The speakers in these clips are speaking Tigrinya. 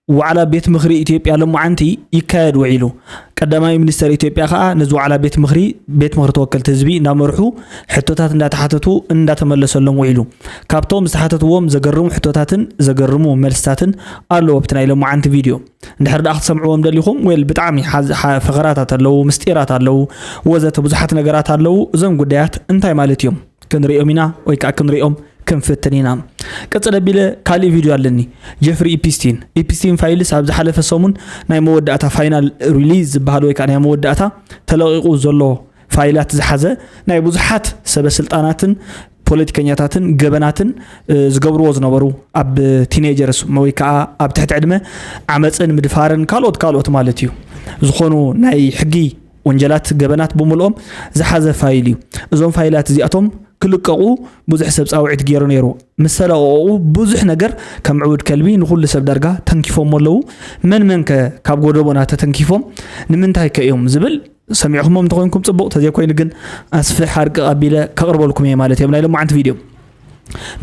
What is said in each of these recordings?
ዋዕላ ቤት ምኽሪ ኢትዮጵያ ሎማዓንቲ ይካየድ ውዒሉ። ቀዳማይ ሚኒስተር ኢትዮጵያ ከኣ ነዚ ዋዕላ ቤት ምኽሪ፣ ቤት ምኽሪ ተወከልቲ ህዝቢ እንዳመርሑ፣ ሕቶታት እንዳተሓተቱ እንዳተመለሰሎም ውዒሉ። ካብቶም ዝተሓተትዎም ዘገርሙ ሕቶታትን ዘገርሙ መልስታትን ኣለዉ ኣብቲ ናይ ሎማዓንቲ ቪድዮ። እንድሕር ደኣ ክትሰምዕዎም ደሊኹም፣ ዌል፣ ብጣዕሚ ሓዝ-፣ ሓ-፣ ፈኸራታት ኣለዉ፣ ምስጢራት ኣለዉ፣ ወዘተ ብዙሓት ነገራት ኣለዉ። እዞም ጉዳያት እንታይ ማለት እዮም? ክንሪኦም ኢና ወይ ከኣ ክንሪኦም ክንፍትን ኢና። ቀጽል ኣቢለ ካልእ ቪድዮ ኣለኒ። ጀፍሪ ኢፒስቲን። ኢፒስቲን ፋይልስ ኣብ ዝሓለፈ ሰሙን ናይ መወዳእታ ፋይናል ሪሊዝ ዝበሃል ወይ ከኣ ናይ መወዳእታ ተለቒቑ ዘሎ ፋይላት ዝሓዘ ናይ ብዙሓት ሰበ ስልጣናትን ፖለቲከኛታትን ገበናትን፣ እ፣ ዝገብርዎ ዝነበሩ ኣብ ቲኔጀርስ ወይ ከኣ ኣብ ትሕቲ ዕድመ ዓመጽን ምድፋርን ካልኦት ካልኦት ማለት እዩ ዝኾኑ ናይ ሕጊ ወንጀላት ገበናት ብምልኦም ዝሓዘ ፋይል እዩ። እዞም ፋይላት እዚኣቶም ክልቀቑ ብዙሕ ሰብ ጻውዒት ገይሩ ነይሩ። ምስ ተለቐቑ ብዙሕ ነገር ከም ዕቡድ ከልቢ ንኹሉ ሰብ ዳርጋ ተንኪፎም ኣለዉ። መን መን ከ ካብ ጎደቦና ተተንኪፎም? ንምንታይ ከ እዮም ዝብል ሰሚዕኹሞም እንተኾይንኩም ጽቡቕ፣ ተዘይኮይኑ ግን ኣስፍሕ ኣርቅቕ ኣቢለ ከቕርበልኩም እየ ማለት እዮም ናይ ሎማዓንቲ ቪድዮ።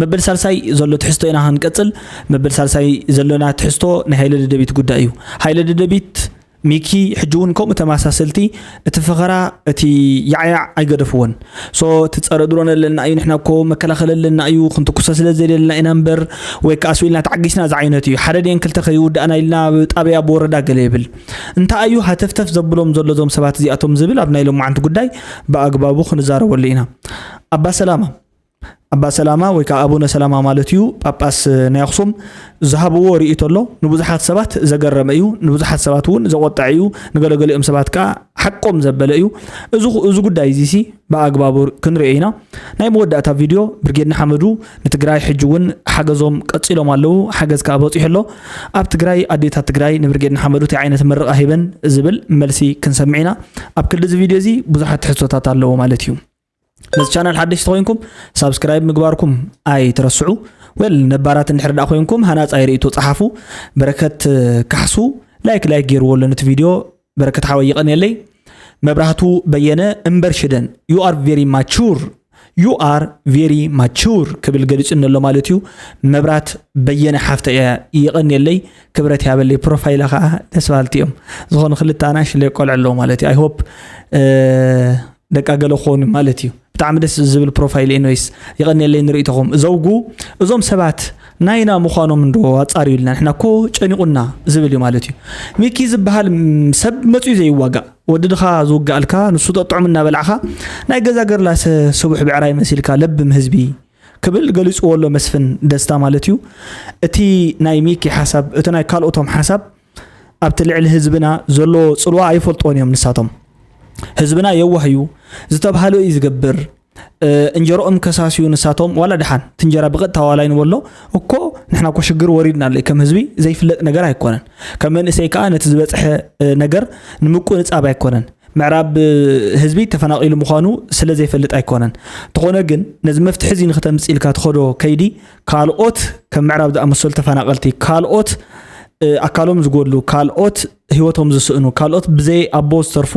መበል ሳልሳይ ዘሎ ትሕዝቶ ኢና ክንቀጽል። መበል ሳልሳይ ዘሎና ትሕዝቶ ናይ ሃይለ ደደቢት ጉዳይ እዩ። ሃይለ ደደቢት፣ ሚኪ፣ ሕጂ እውን ከምኡ ተመሳሰልቲ እቲ ፈኸራ፣ እቲ ያዕያዕ ኣይገደፍዎን። ሶ፣ እቲ ጸረ ድሮን ኣለና እዩ፣ ንሕና እኮ መከላኸሊ ኣለና እዩ፣ ክንትኩሶ ስለ ዘየድለየና ኢና እምበር፣ ወይ ከኣ ስው ኢልና ተዓጊስና ዝዓይነቱ እዩ። ሓደ ደን ክልተ ከይውዳእና ኢልና ጣብያ ብወረዳ ገለ ይብል። እንታይ እዩ ሃተፍተፍ ዘብሎም ዘሎ እዞም ሰባት እዚኣቶም ዝብል ኣብ ናይ ሎማዓንቲ ጉዳይ ብኣግባቡ ክንዛረበሉ ኢና። ኣባ ሰላማ፣ ኣባ ሰላማ ወይ ከኣ ኣቡነ ሰላማ ማለት እዩ፣ ጳጳስ ናይ ኣኽሱም ዝሃብዎ ርእይቶ ኣሎ። ንብዙሓት ሰባት ዘገረመ እዩ፣ ንብዙሓት ሰባት እውን ዘቖጠዐ እዩ፣ ንገለገሊኦም ሰባት ከኣ ሓቆም ዘበለ እዩ። እዚ፣ እዚ ጉዳይ እዚሲ ብኣግባቡ ክንርእዮ ኢና። ናይ መወዳእታ ቪድዮ ብርጌድ ንሓመዱ ንትግራይ ሕጂ እውን ሓገዞም ቀጺሎም ኣለዉ፣ ሓገዝ ከኣ በጺሑ ኣሎ። ኣብ ትግራይ ኣዴታት ትግራይ ንብርጌድ ንሓመዱ እንታይ ዓይነት ምርቓ ሂበን ዝብል መልሲ ክንሰምዕ ኢና። ኣብ ክሊ እዚ ቪድዮ እዚ ብዙሓት ትሕዝቶታት ኣለዉ ማለት እዩ። ነዚ ቻናል ሓደሽቲ ኮይንኩም ሳብስክራይብ ምግባርኩም ኣይትረስዑ። ወል ነባራት እንድሕር ደኣ ኮይንኩም ሃናጻይ ርእይቶ ጸሓፉ። በረከት ካሕሱ ላይክ ላይክ ገይርዎ ኣሎ ነቲ ቪድዮ። በረከት ሓወይ ይቐንየለይ። መብራህቱ በየነ እምበር ሽደን you are very mature you are very mature ክብል ገሊጹ ኣሎ ማለት እዩ። መብራት በየነ ሓፍተ እያ፣ ይቐንየለይ፣ ክብረት ያበለይ። ፕሮፋይላ ከዓ ደስ በሃልቲ እዮም። ዝኾኑ ክልተ ኣናሽለ ቆልዑ ኣለዉ ማለት እዩ። I hope ደቃ ገለ ክኾኑ ማለት እዩ። ብጣዕሚ ደስ ዝብል ፕሮፋይል። ኤንዌይስ ይቐንየለይ ንርእይቶኹም። ዘውጉ እዞም ሰባት ናይና ምዃኖም እንዶ ኣጻርዩልና፣ ንሕና እኮ ጨኒቑና ዝብል እዩ ማለት እዩ። ሚኪ ዝበሃል ም-፣ ሰብ መጽዩ ዘይዋጋእ፣ ወዲ ድኻ ዝውጋኣልካ፣ ንሱ ጠጥዑም እናበላዕኻ ናይ ገዛ ገርላሰ ስቡሕ ብዕራይ መሲልካ ለብም ህዝቢ ክብል ገሊጽዎ ኣሎ መስፍን ደስታ ማለት እዩ። እቲ ናይ ሚኪ ሓሳብ፣ እቲ ናይ ካልኦቶም ሓሳብ ኣብቲ ልዕሊ ህዝብና ዘሎ ጽልዋ ኣይፈልጥዎን እዮም ንሳቶም። ህዝብና የዋህ እዩ፣ ዝተብሃሎ እዩ ዝገብር። እ፣ እንጀሮኦም ከሳስዩ ንሳቶም ዋላ ደሓን እቲ እንጀራ ብቐጥታ ዋላ ይንበሎ እኮ፣ ንሕና እኮ ሽግር ወሪድና ኣሎ እዩ። ከም ህዝቢ ዘይፍለጥ ነገር ኣይኮነን። ከም መንእሰይ ከኣ ነቲ ዝበጽሐ፣ እ፣ ነገር ንምቁንጻብ ኣይኮነን። ምዕራብ፣ እ፣ ህዝቢ ተፈናቒሉ ምዃኑ ስለ ዘይፈልጥ ኣይኮነን። እንተኾነ ግን ነዚ መፍትሒ እዚ ንክተምጽእ ኢልካ ትኸዶ ከይዲ ካልኦት ከም ምዕራብ ዝኣመሰሉ ተፈናቐልቲ ካልኦት፣ እ፣ ኣካሎም ዝጎድሉ ካልኦት ህይወቶም ዝስእኑ ካልኦት ብዘይ ኣቦ ዝተርፉ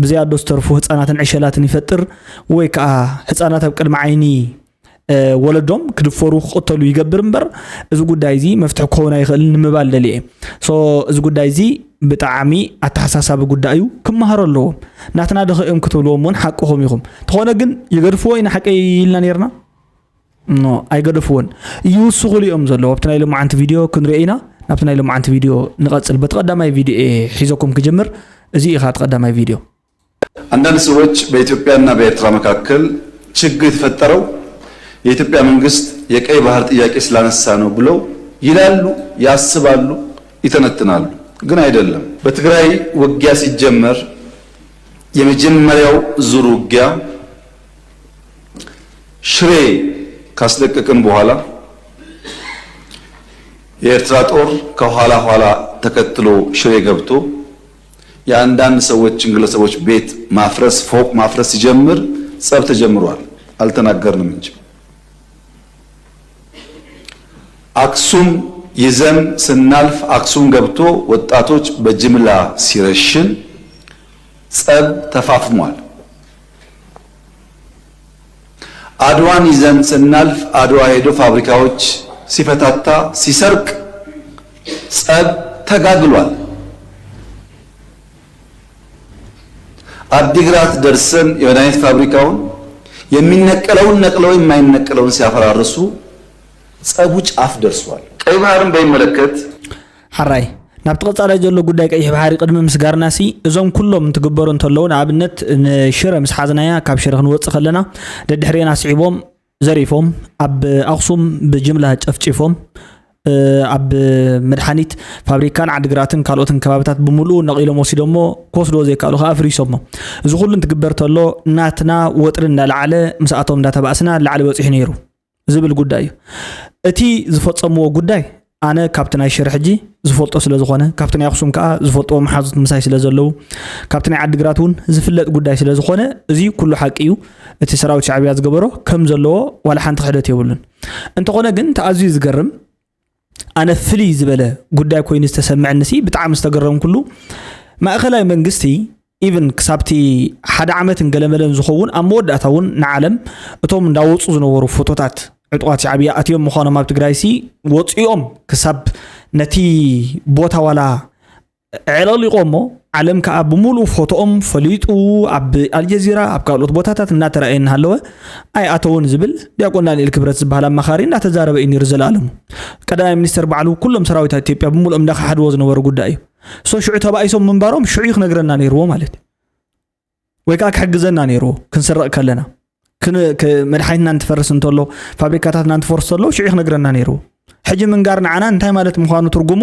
ብዘይ ኣዶ ዝተርፉ ህጻናትን ዕሸላትን ይፈጥር ወይ ከኣ ህጻናት ኣብ ቅድሚ ዓይኒ፣ እ፣ ወለዶም ክድፈሩ ክቕተሉ ይገብር እምበር እዚ ጉዳይ እዚ መፍትሒ ክኸውን ኣይኽእልን ንምባል ደልየ እየ። ሶ እዚ ጉዳይ እዚ ብጣዕሚ ኣተሓሳሳቢ ጉዳይ እዩ፣ ክመሃሩ ኣለዎም። ናትና ድኸ እዮም ክትብልዎም እውን ሓቅኹም ኢኹም። እንተኾነ ግን ይገድፍዎ ኢና ሓቀይ ኢልና ነይርና? ኖ፣ ኣይገደፍዎን። ይውስኹሉ እዮም ዘለዉ። ኣብቲ ናይ ሎማዓንቲ ቪድዮ ክንሪኦ ኢና። ናብቲ ናይ ሎማዓንቲ ቪድዮ ንቐጽል። በቲ ቀዳማይ ቪድዮ እየ ሒዘኩም ክጅምር። እዚ እዩ እቲ ቀዳማይ ቪድዮ። አንዳንድ ሰዎች በኢትዮጵያና በኤርትራ መካከል ችግር የተፈጠረው የኢትዮጵያ መንግስት የቀይ ባህር ጥያቄ ስላነሳ ነው ብለው ይላሉ፣ ያስባሉ፣ ይተነትናሉ። ግን አይደለም። በትግራይ ውጊያ ሲጀመር የመጀመሪያው ዙር ውጊያ ሽሬ ካስለቀቅን በኋላ የኤርትራ ጦር ከኋላ ኋላ ተከትሎ ሽሬ ገብቶ የአንዳንድ ሰዎችን ግለሰቦች ቤት ማፍረስ፣ ፎቅ ማፍረስ ሲጀምር ጸብ ተጀምሯል። አልተናገርንም እንጂ። አክሱም ይዘን ስናልፍ አክሱም ገብቶ ወጣቶች በጅምላ ሲረሽን ጸብ ተፋፍሟል። አድዋን ይዘን ስናልፍ አድዋ ሄዶ ፋብሪካዎች ሲፈታታ፣ ሲሰርቅ ጸብ ተጋግሏል። አዲግራት ደርሰን የመድኃኒት ፋብሪካውን የሚነቀለውን ነቅለው የማይነቀለውን ሲያፈራርሱ ጸቡ ጫፍ ደርሷል። ቀይ ባህርን በሚመለከት ሓራይ ናብቲ ቀጻላይ ዘሎ ጉዳይ ቀይሕ ባሕሪ ቅድሚ ምስጋርናሲ እዞም ኩሎም እንትግበሩ እንተለዉ ንኣብነት ንሽረ ምስ ሓዝናያ ካብ ሽረ ክንወፅእ ከለና ደድሕሬና ስዒቦም ዘሪፎም ኣብ ኣክሱም ብጅምላ ጨፍጪፎም ኣብ መድሓኒት ፋብሪካን ዓድግራትን ካልኦትን ከባብታት ብምሉኡ ነቒሎም ወሲዶሞ ክወስድዎ ዘይከኣሉ ከዓ ኣፍሪሶሞ። እዚ ኩሉ እንትግበር ተሎ ናትና ወጥሪ እንዳለዓለ ምስኣቶም እንዳተባእስና ላዕሊ በፂሑ ነይሩ ዝብል ጉዳይ እዩ። እቲ ዝፈፀምዎ ጉዳይ ኣነ ካብቲ ናይ ሽረ ሕጂ ዝፈልጦ ስለ ዝኾነ ካብቲ ናይ ኣክሱም ከዓ ዝፈልጥዎ መሓዙት ምሳይ ስለ ዘለዉ ካብቲ ናይ ዓድግራት እውን ዝፍለጥ ጉዳይ ስለ ዝኾነ እዚ ኩሉ ሓቂ እዩ። እቲ ሰራዊት ሻዕብያ ዝገበሮ ከም ዘለዎ ዋላ ሓንቲ ክሕደት የብሉን። እንተኾነ ግን እቲ ኣዝዩ ዝገርም ኣነ ፍልይ ዝበለ ጉዳይ ኮይኑ ዝተሰምዐኒ ሲ ብጣዕሚ ዝተገረምኩሉ ማእኸላይ መንግስቲ ኢቭን ክሳብቲ ሓደ ዓመትን ገለመለን ዝኸውን ኣብ መወዳእታ እውን ንዓለም እቶም እንዳወፁ ዝነበሩ ፎቶታት ዕጡቓት ሻዕብያ ኣትዮም ምዃኖም ኣብ ትግራይ ሲ ወፂኦም ክሳብ ነቲ ቦታ ዋላ ዕለሊቆሞ ዓለም ከዓ ብምሉእ ፎቶኦም ፈሊጡ ኣብ ኣልጀዚራ ኣብ ካልኦት ቦታታት እናተረኣየ እናሃለወ ኣይኣተውን ዝብል ዲያቆን ዳንኤል ክብረት ዝበሃል ኣማኻሪ እናተዛረበ እዩ ነይሩ። ዘላለሙ ቀዳማይ ሚኒስተር ባዕሉ ኩሎም ሰራዊታት ኢትዮጵያ ብምሉኦም እንዳካሓድዎ ዝነበሩ ጉዳይ እዩ። ሶ ሽዑ ተባኢሶም ምንባሮም ሽዑ እዩ ክነግረና ነይርዎ ማለት እዩ። ወይ ከዓ ክሕግዘና ነይርዎ ክንስረቕ ከለና መድሓኒትና እንትፈርስ እንተሎ ፋብሪካታትና እንትፈርስ ተሎ ሽዑ ክነግረና ነይርዎ። ሕጂ ምንጋር ንዓና እንታይ ማለት ምዃኑ ትርጉሙ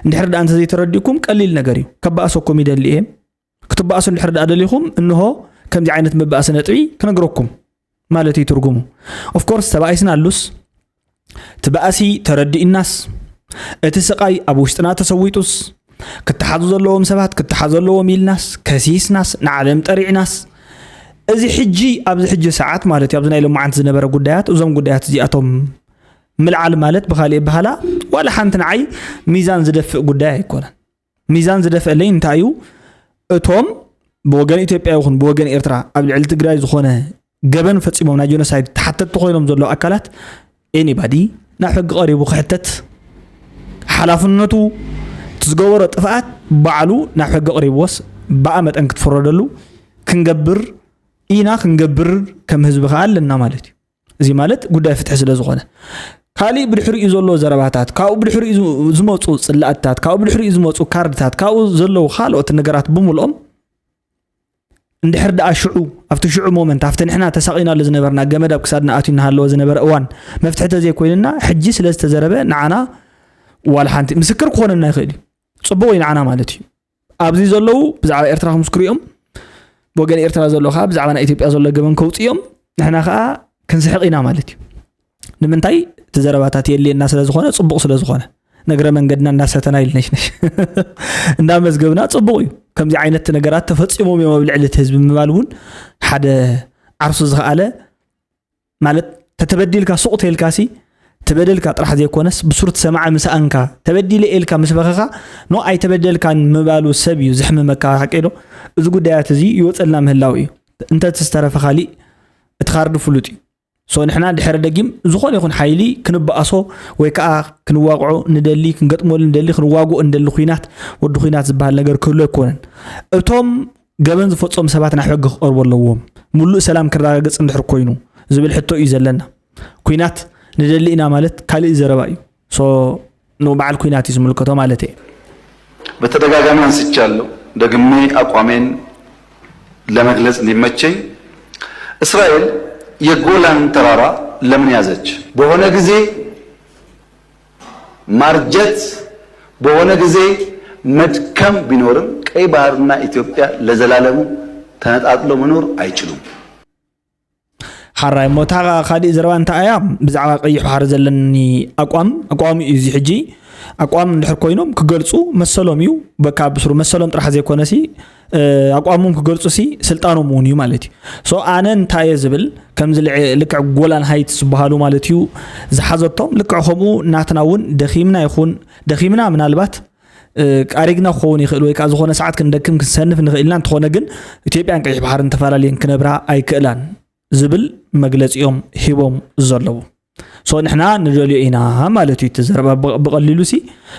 እንድሕር ደኣ እንተዘይተረዲእኩም ቀሊል ነገር እዩ። ከባእሰኩም ይደሊ እየ። ክትባእሱ እንድሕር ደኣ ደሊኹም እንሆ ከምዚ ዓይነት መባእሲ ነጥቢ ክነግረኩም ማለት እዩ ትርጉሙ። ኦፍኮርስ ተባኢስና ኣሉስ እቲ ባእሲ ተረዲእናስ እቲ ስቓይ ኣብ ውሽጥና ተሰዊጡስ ክተሓዙ ዘለዎም ሰባት ክተሓዙ ኣለዎም ኢልናስ ከሲስናስ ንዓለም ጠሪዕናስ እዚ ሕጂ ኣብዚ ሕጂ ሰዓት ማለት እዩ ኣብዚ ናይ ሎማዓንቲ ዝነበረ ጉዳያት እዞም ጉዳያት እዚኣቶም ምልዓል ማለት ብካሊእ በሃላ ዋላ ሓንቲ ንዓይ ሚዛን ዝደፍእ ጉዳይ ኣይኮነን። ሚዛን ዝደፍአለይ እንታይ እዩ እቶም ብወገን ኢትዮጵያ ይኹን ብወገን ኤርትራ ኣብ ልዕሊ ትግራይ ዝኾነ ገበን ፈፂሞም ናይ ጀኖሳይድ ተሓተትቲ ኮይኖም ዘለዉ ኣካላት ኤኒባዲ ናብ ሕጊ ቀሪቡ ክሕተት ሓላፍነቱ እቲ ዝገበሮ ጥፍኣት ባዕሉ ናብ ሕጊ ቀሪብዎስ ብኣ መጠን ክትፍረደሉ ክንገብር ኢና ክንገብር ከም ህዝቢ ከዓ ኣለና ማለት እዩ። እዚ ማለት ጉዳይ ፍትሒ ስለ ዝኾነ ካሊእ ብድሕሪኡ ዘሎ ዘረባታት ካብኡ ብድሕሪኡ ዝመፁ ፅላእትታት ካብኡ ብድሕሪኡ ዝመፁ ካርድታት ካብኡ ዘለዉ ካልኦት ነገራት ብምልኦም እንድሕር ደኣ ሽዑ ኣብቲ ሽዑ ሞመንት ኣብቲ ንሕና ተሳቒናሉ ዝነበርና ገመድ ኣብ ክሳድና ኣትዩ እናሃለወ ዝነበረ እዋን መፍትሒ ተዘይኮይንና ሕጂ ስለ ዝተዘረበ ንዓና ዋላ ሓንቲ ምስክር ክኾነና ይኽእል እዩ። ፅቡቕ እዩ ንዓና ማለት እዩ። ኣብዚ ዘለዉ ብዛዕባ ኤርትራ ክምስክሩ እዮም። ብወገን ኤርትራ ዘሎ ከዓ ብዛዕባ ናይ ኢትዮጵያ ዘሎ ገበን ከውፅኡ እዮም። ንሕና ከዓ ክንስሕቕ ኢና ማለት እዩ። ንምንታይ እቲ ዘረባታት የድልየና ስለ ዝኾነ ፅቡቕ ስለ ዝኾነ ንእግረ መንገድና እንዳሰተና ኢልነሽነሽ እንዳመዝገብና ፅቡቕ እዩ። ከምዚ ዓይነት ነገራት ተፈፂሞም እዮም ኣብ ልዕሊ እቲ ህዝቢ ምባል እውን ሓደ ዓርሱ ዝኸኣለ ማለት ተተበዲልካ ሱቕ ተልካሲ ተበደልካ ጥራሕ ዘይኮነስ ብሱር ትሰማዓ ምስኣንካ ተበዲለ ኤልካ ምስ በኸኻ ኖ ኣይተበደልካን ምባሉ ሰብ እዩ ዘሕምመካ ሓቂ ዶ? እዚ ጉዳያት እዚ ይወፀልና ምህላው እዩ። እንተ ዝተረፈ ካሊእ እቲ ካርዲ ፍሉጥ እዩ። ሶ ንሕና ድሕሪ ደጊም ዝኾነ ይኹን ሓይሊ ክንበኣሶ ወይ ከዓ ክንዋቕዖ ንደሊ ክንገጥመሉ ንደሊ ክንዋግኦ ንደሊ ኩናት ወዲ ኩናት ዝበሃል ነገር ክህሉ ኣይኮነን። እቶም ገበን ዝፈፀሙ ሰባት ናብ ሕጊ ክቐርቡ ኣለዎም። ሙሉእ ሰላም ክረጋገፅ እንድሕር ኮይኑ ዝብል ሕቶ እዩ ዘለና። ኩናት ንደሊ ኢና ማለት ካሊእ ዘረባ እዩ። ሶ ንበዓል ኩናት እዩ ዝምልከቶ ማለት እየ። በተደጋጋሚ አንስቻለሁ። ደግሜ አቋሜን ለመግለጽ እንዲመቸኝ እስራኤል የጎላን ተራራ ለምን ያዘች? በሆነ ጊዜ ማርጀት፣ በሆነ ጊዜ መድከም ቢኖርም ቀይ ባህርና ኢትዮጵያ ለዘላለሙ ተነጣጥሎ መኖር አይችሉም። ሓራይ እሞ እታ ካሊእ ዘረባ እንታይ እያ? ብዛዕባ ቀይሕ ባሕሪ ዘለኒ ኣቋም ኣቋም እዩ እዚ ሕጂ ኣቋም እንድሕር ኮይኖም ክገልፁ መሰሎም እዩ። በካ ብስሩ መሰሎም ጥራሕ ዘይኮነ ሲ ኣቋሞም ክገልፁ ሲ ስልጣኖም እውን እዩ ማለት እዩ። ሶ ኣነ እንታይ እየ ዝብል ከምዚ ልክዕ ጎላን ሃይት ዝበሃሉ ማለት እዩ ዝሓዘቶም ልክዕ ከምኡ ናትና እውን ደኺምና ይኹን ደኺምና ምናልባት ኣሪግና ክኸውን ይኽእል ወይ ከዓ ዝኾነ ሰዓት ክንደክም ክንሰንፍ ንኽእል ኢና። እንተኾነ ግን ኢትዮጵያን ቀይሕ ባሕርን ተፈላለየን ክነብራ ኣይክእላን ዝብል መግለፂ እዮም ሂቦም ዘለዉ። ሶ ንሕና ንደልዮ ኢና ማለት እዩ። እቲ ዘረባ ብቐሊሉ ሲ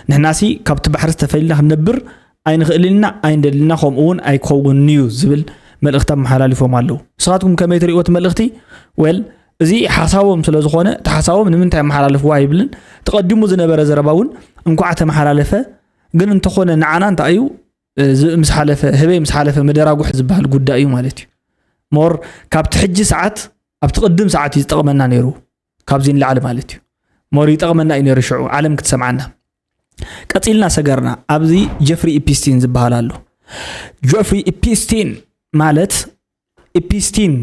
ንሕና ሲ ካብቲ ባሕሪ ዝተፈሊና ክንነብር ኣይንኽእልን ኢና፣ ኣይንደልን ኢና፣ ከምኡ እውን ኣይክኸውን እዩ ዝብል መልእኽቲ ኣመሓላሊፎም ኣለዉ። ንስኻትኩም ከመይ ትርእይዎ እቲ መልእኽቲ? ወል እዚ ሓሳቦም ስለ ዝኾነ እቲ ሓሳቦም ንምንታይ ኣመሓላልፍዎ ኣይብልን። ተቐዲሙ ዝነበረ ዘረባ እውን እንኳዕ ተመሓላለፈ፣ ግን እንተኾነ ንዓና እንታይ እዩ እዚ ምስ ሓለፈ ህበይ ምስ ሓለፈ መደራጉሕ ዝበሃል ጉዳይ እዩ ማለት እዩ። ሞር ካብቲ ሕጂ ሰዓት ኣብቲ ቅድም ሰዓት እዩ ዝጠቕመና ነይሩ። ካብዚ ንላዕሊ ማለት እዩ ሞር ይጠቕመና እዩ ነይሩ ሽዑ ዓለም ክትሰምዓና። ቀፂልና ሰገርና ኣብዚ ጀፍሪ ኢፒስቲን ዝበሃል ኣሎ። ጀፍሪ ኢፒስቲን ማለት ኢፒስቲን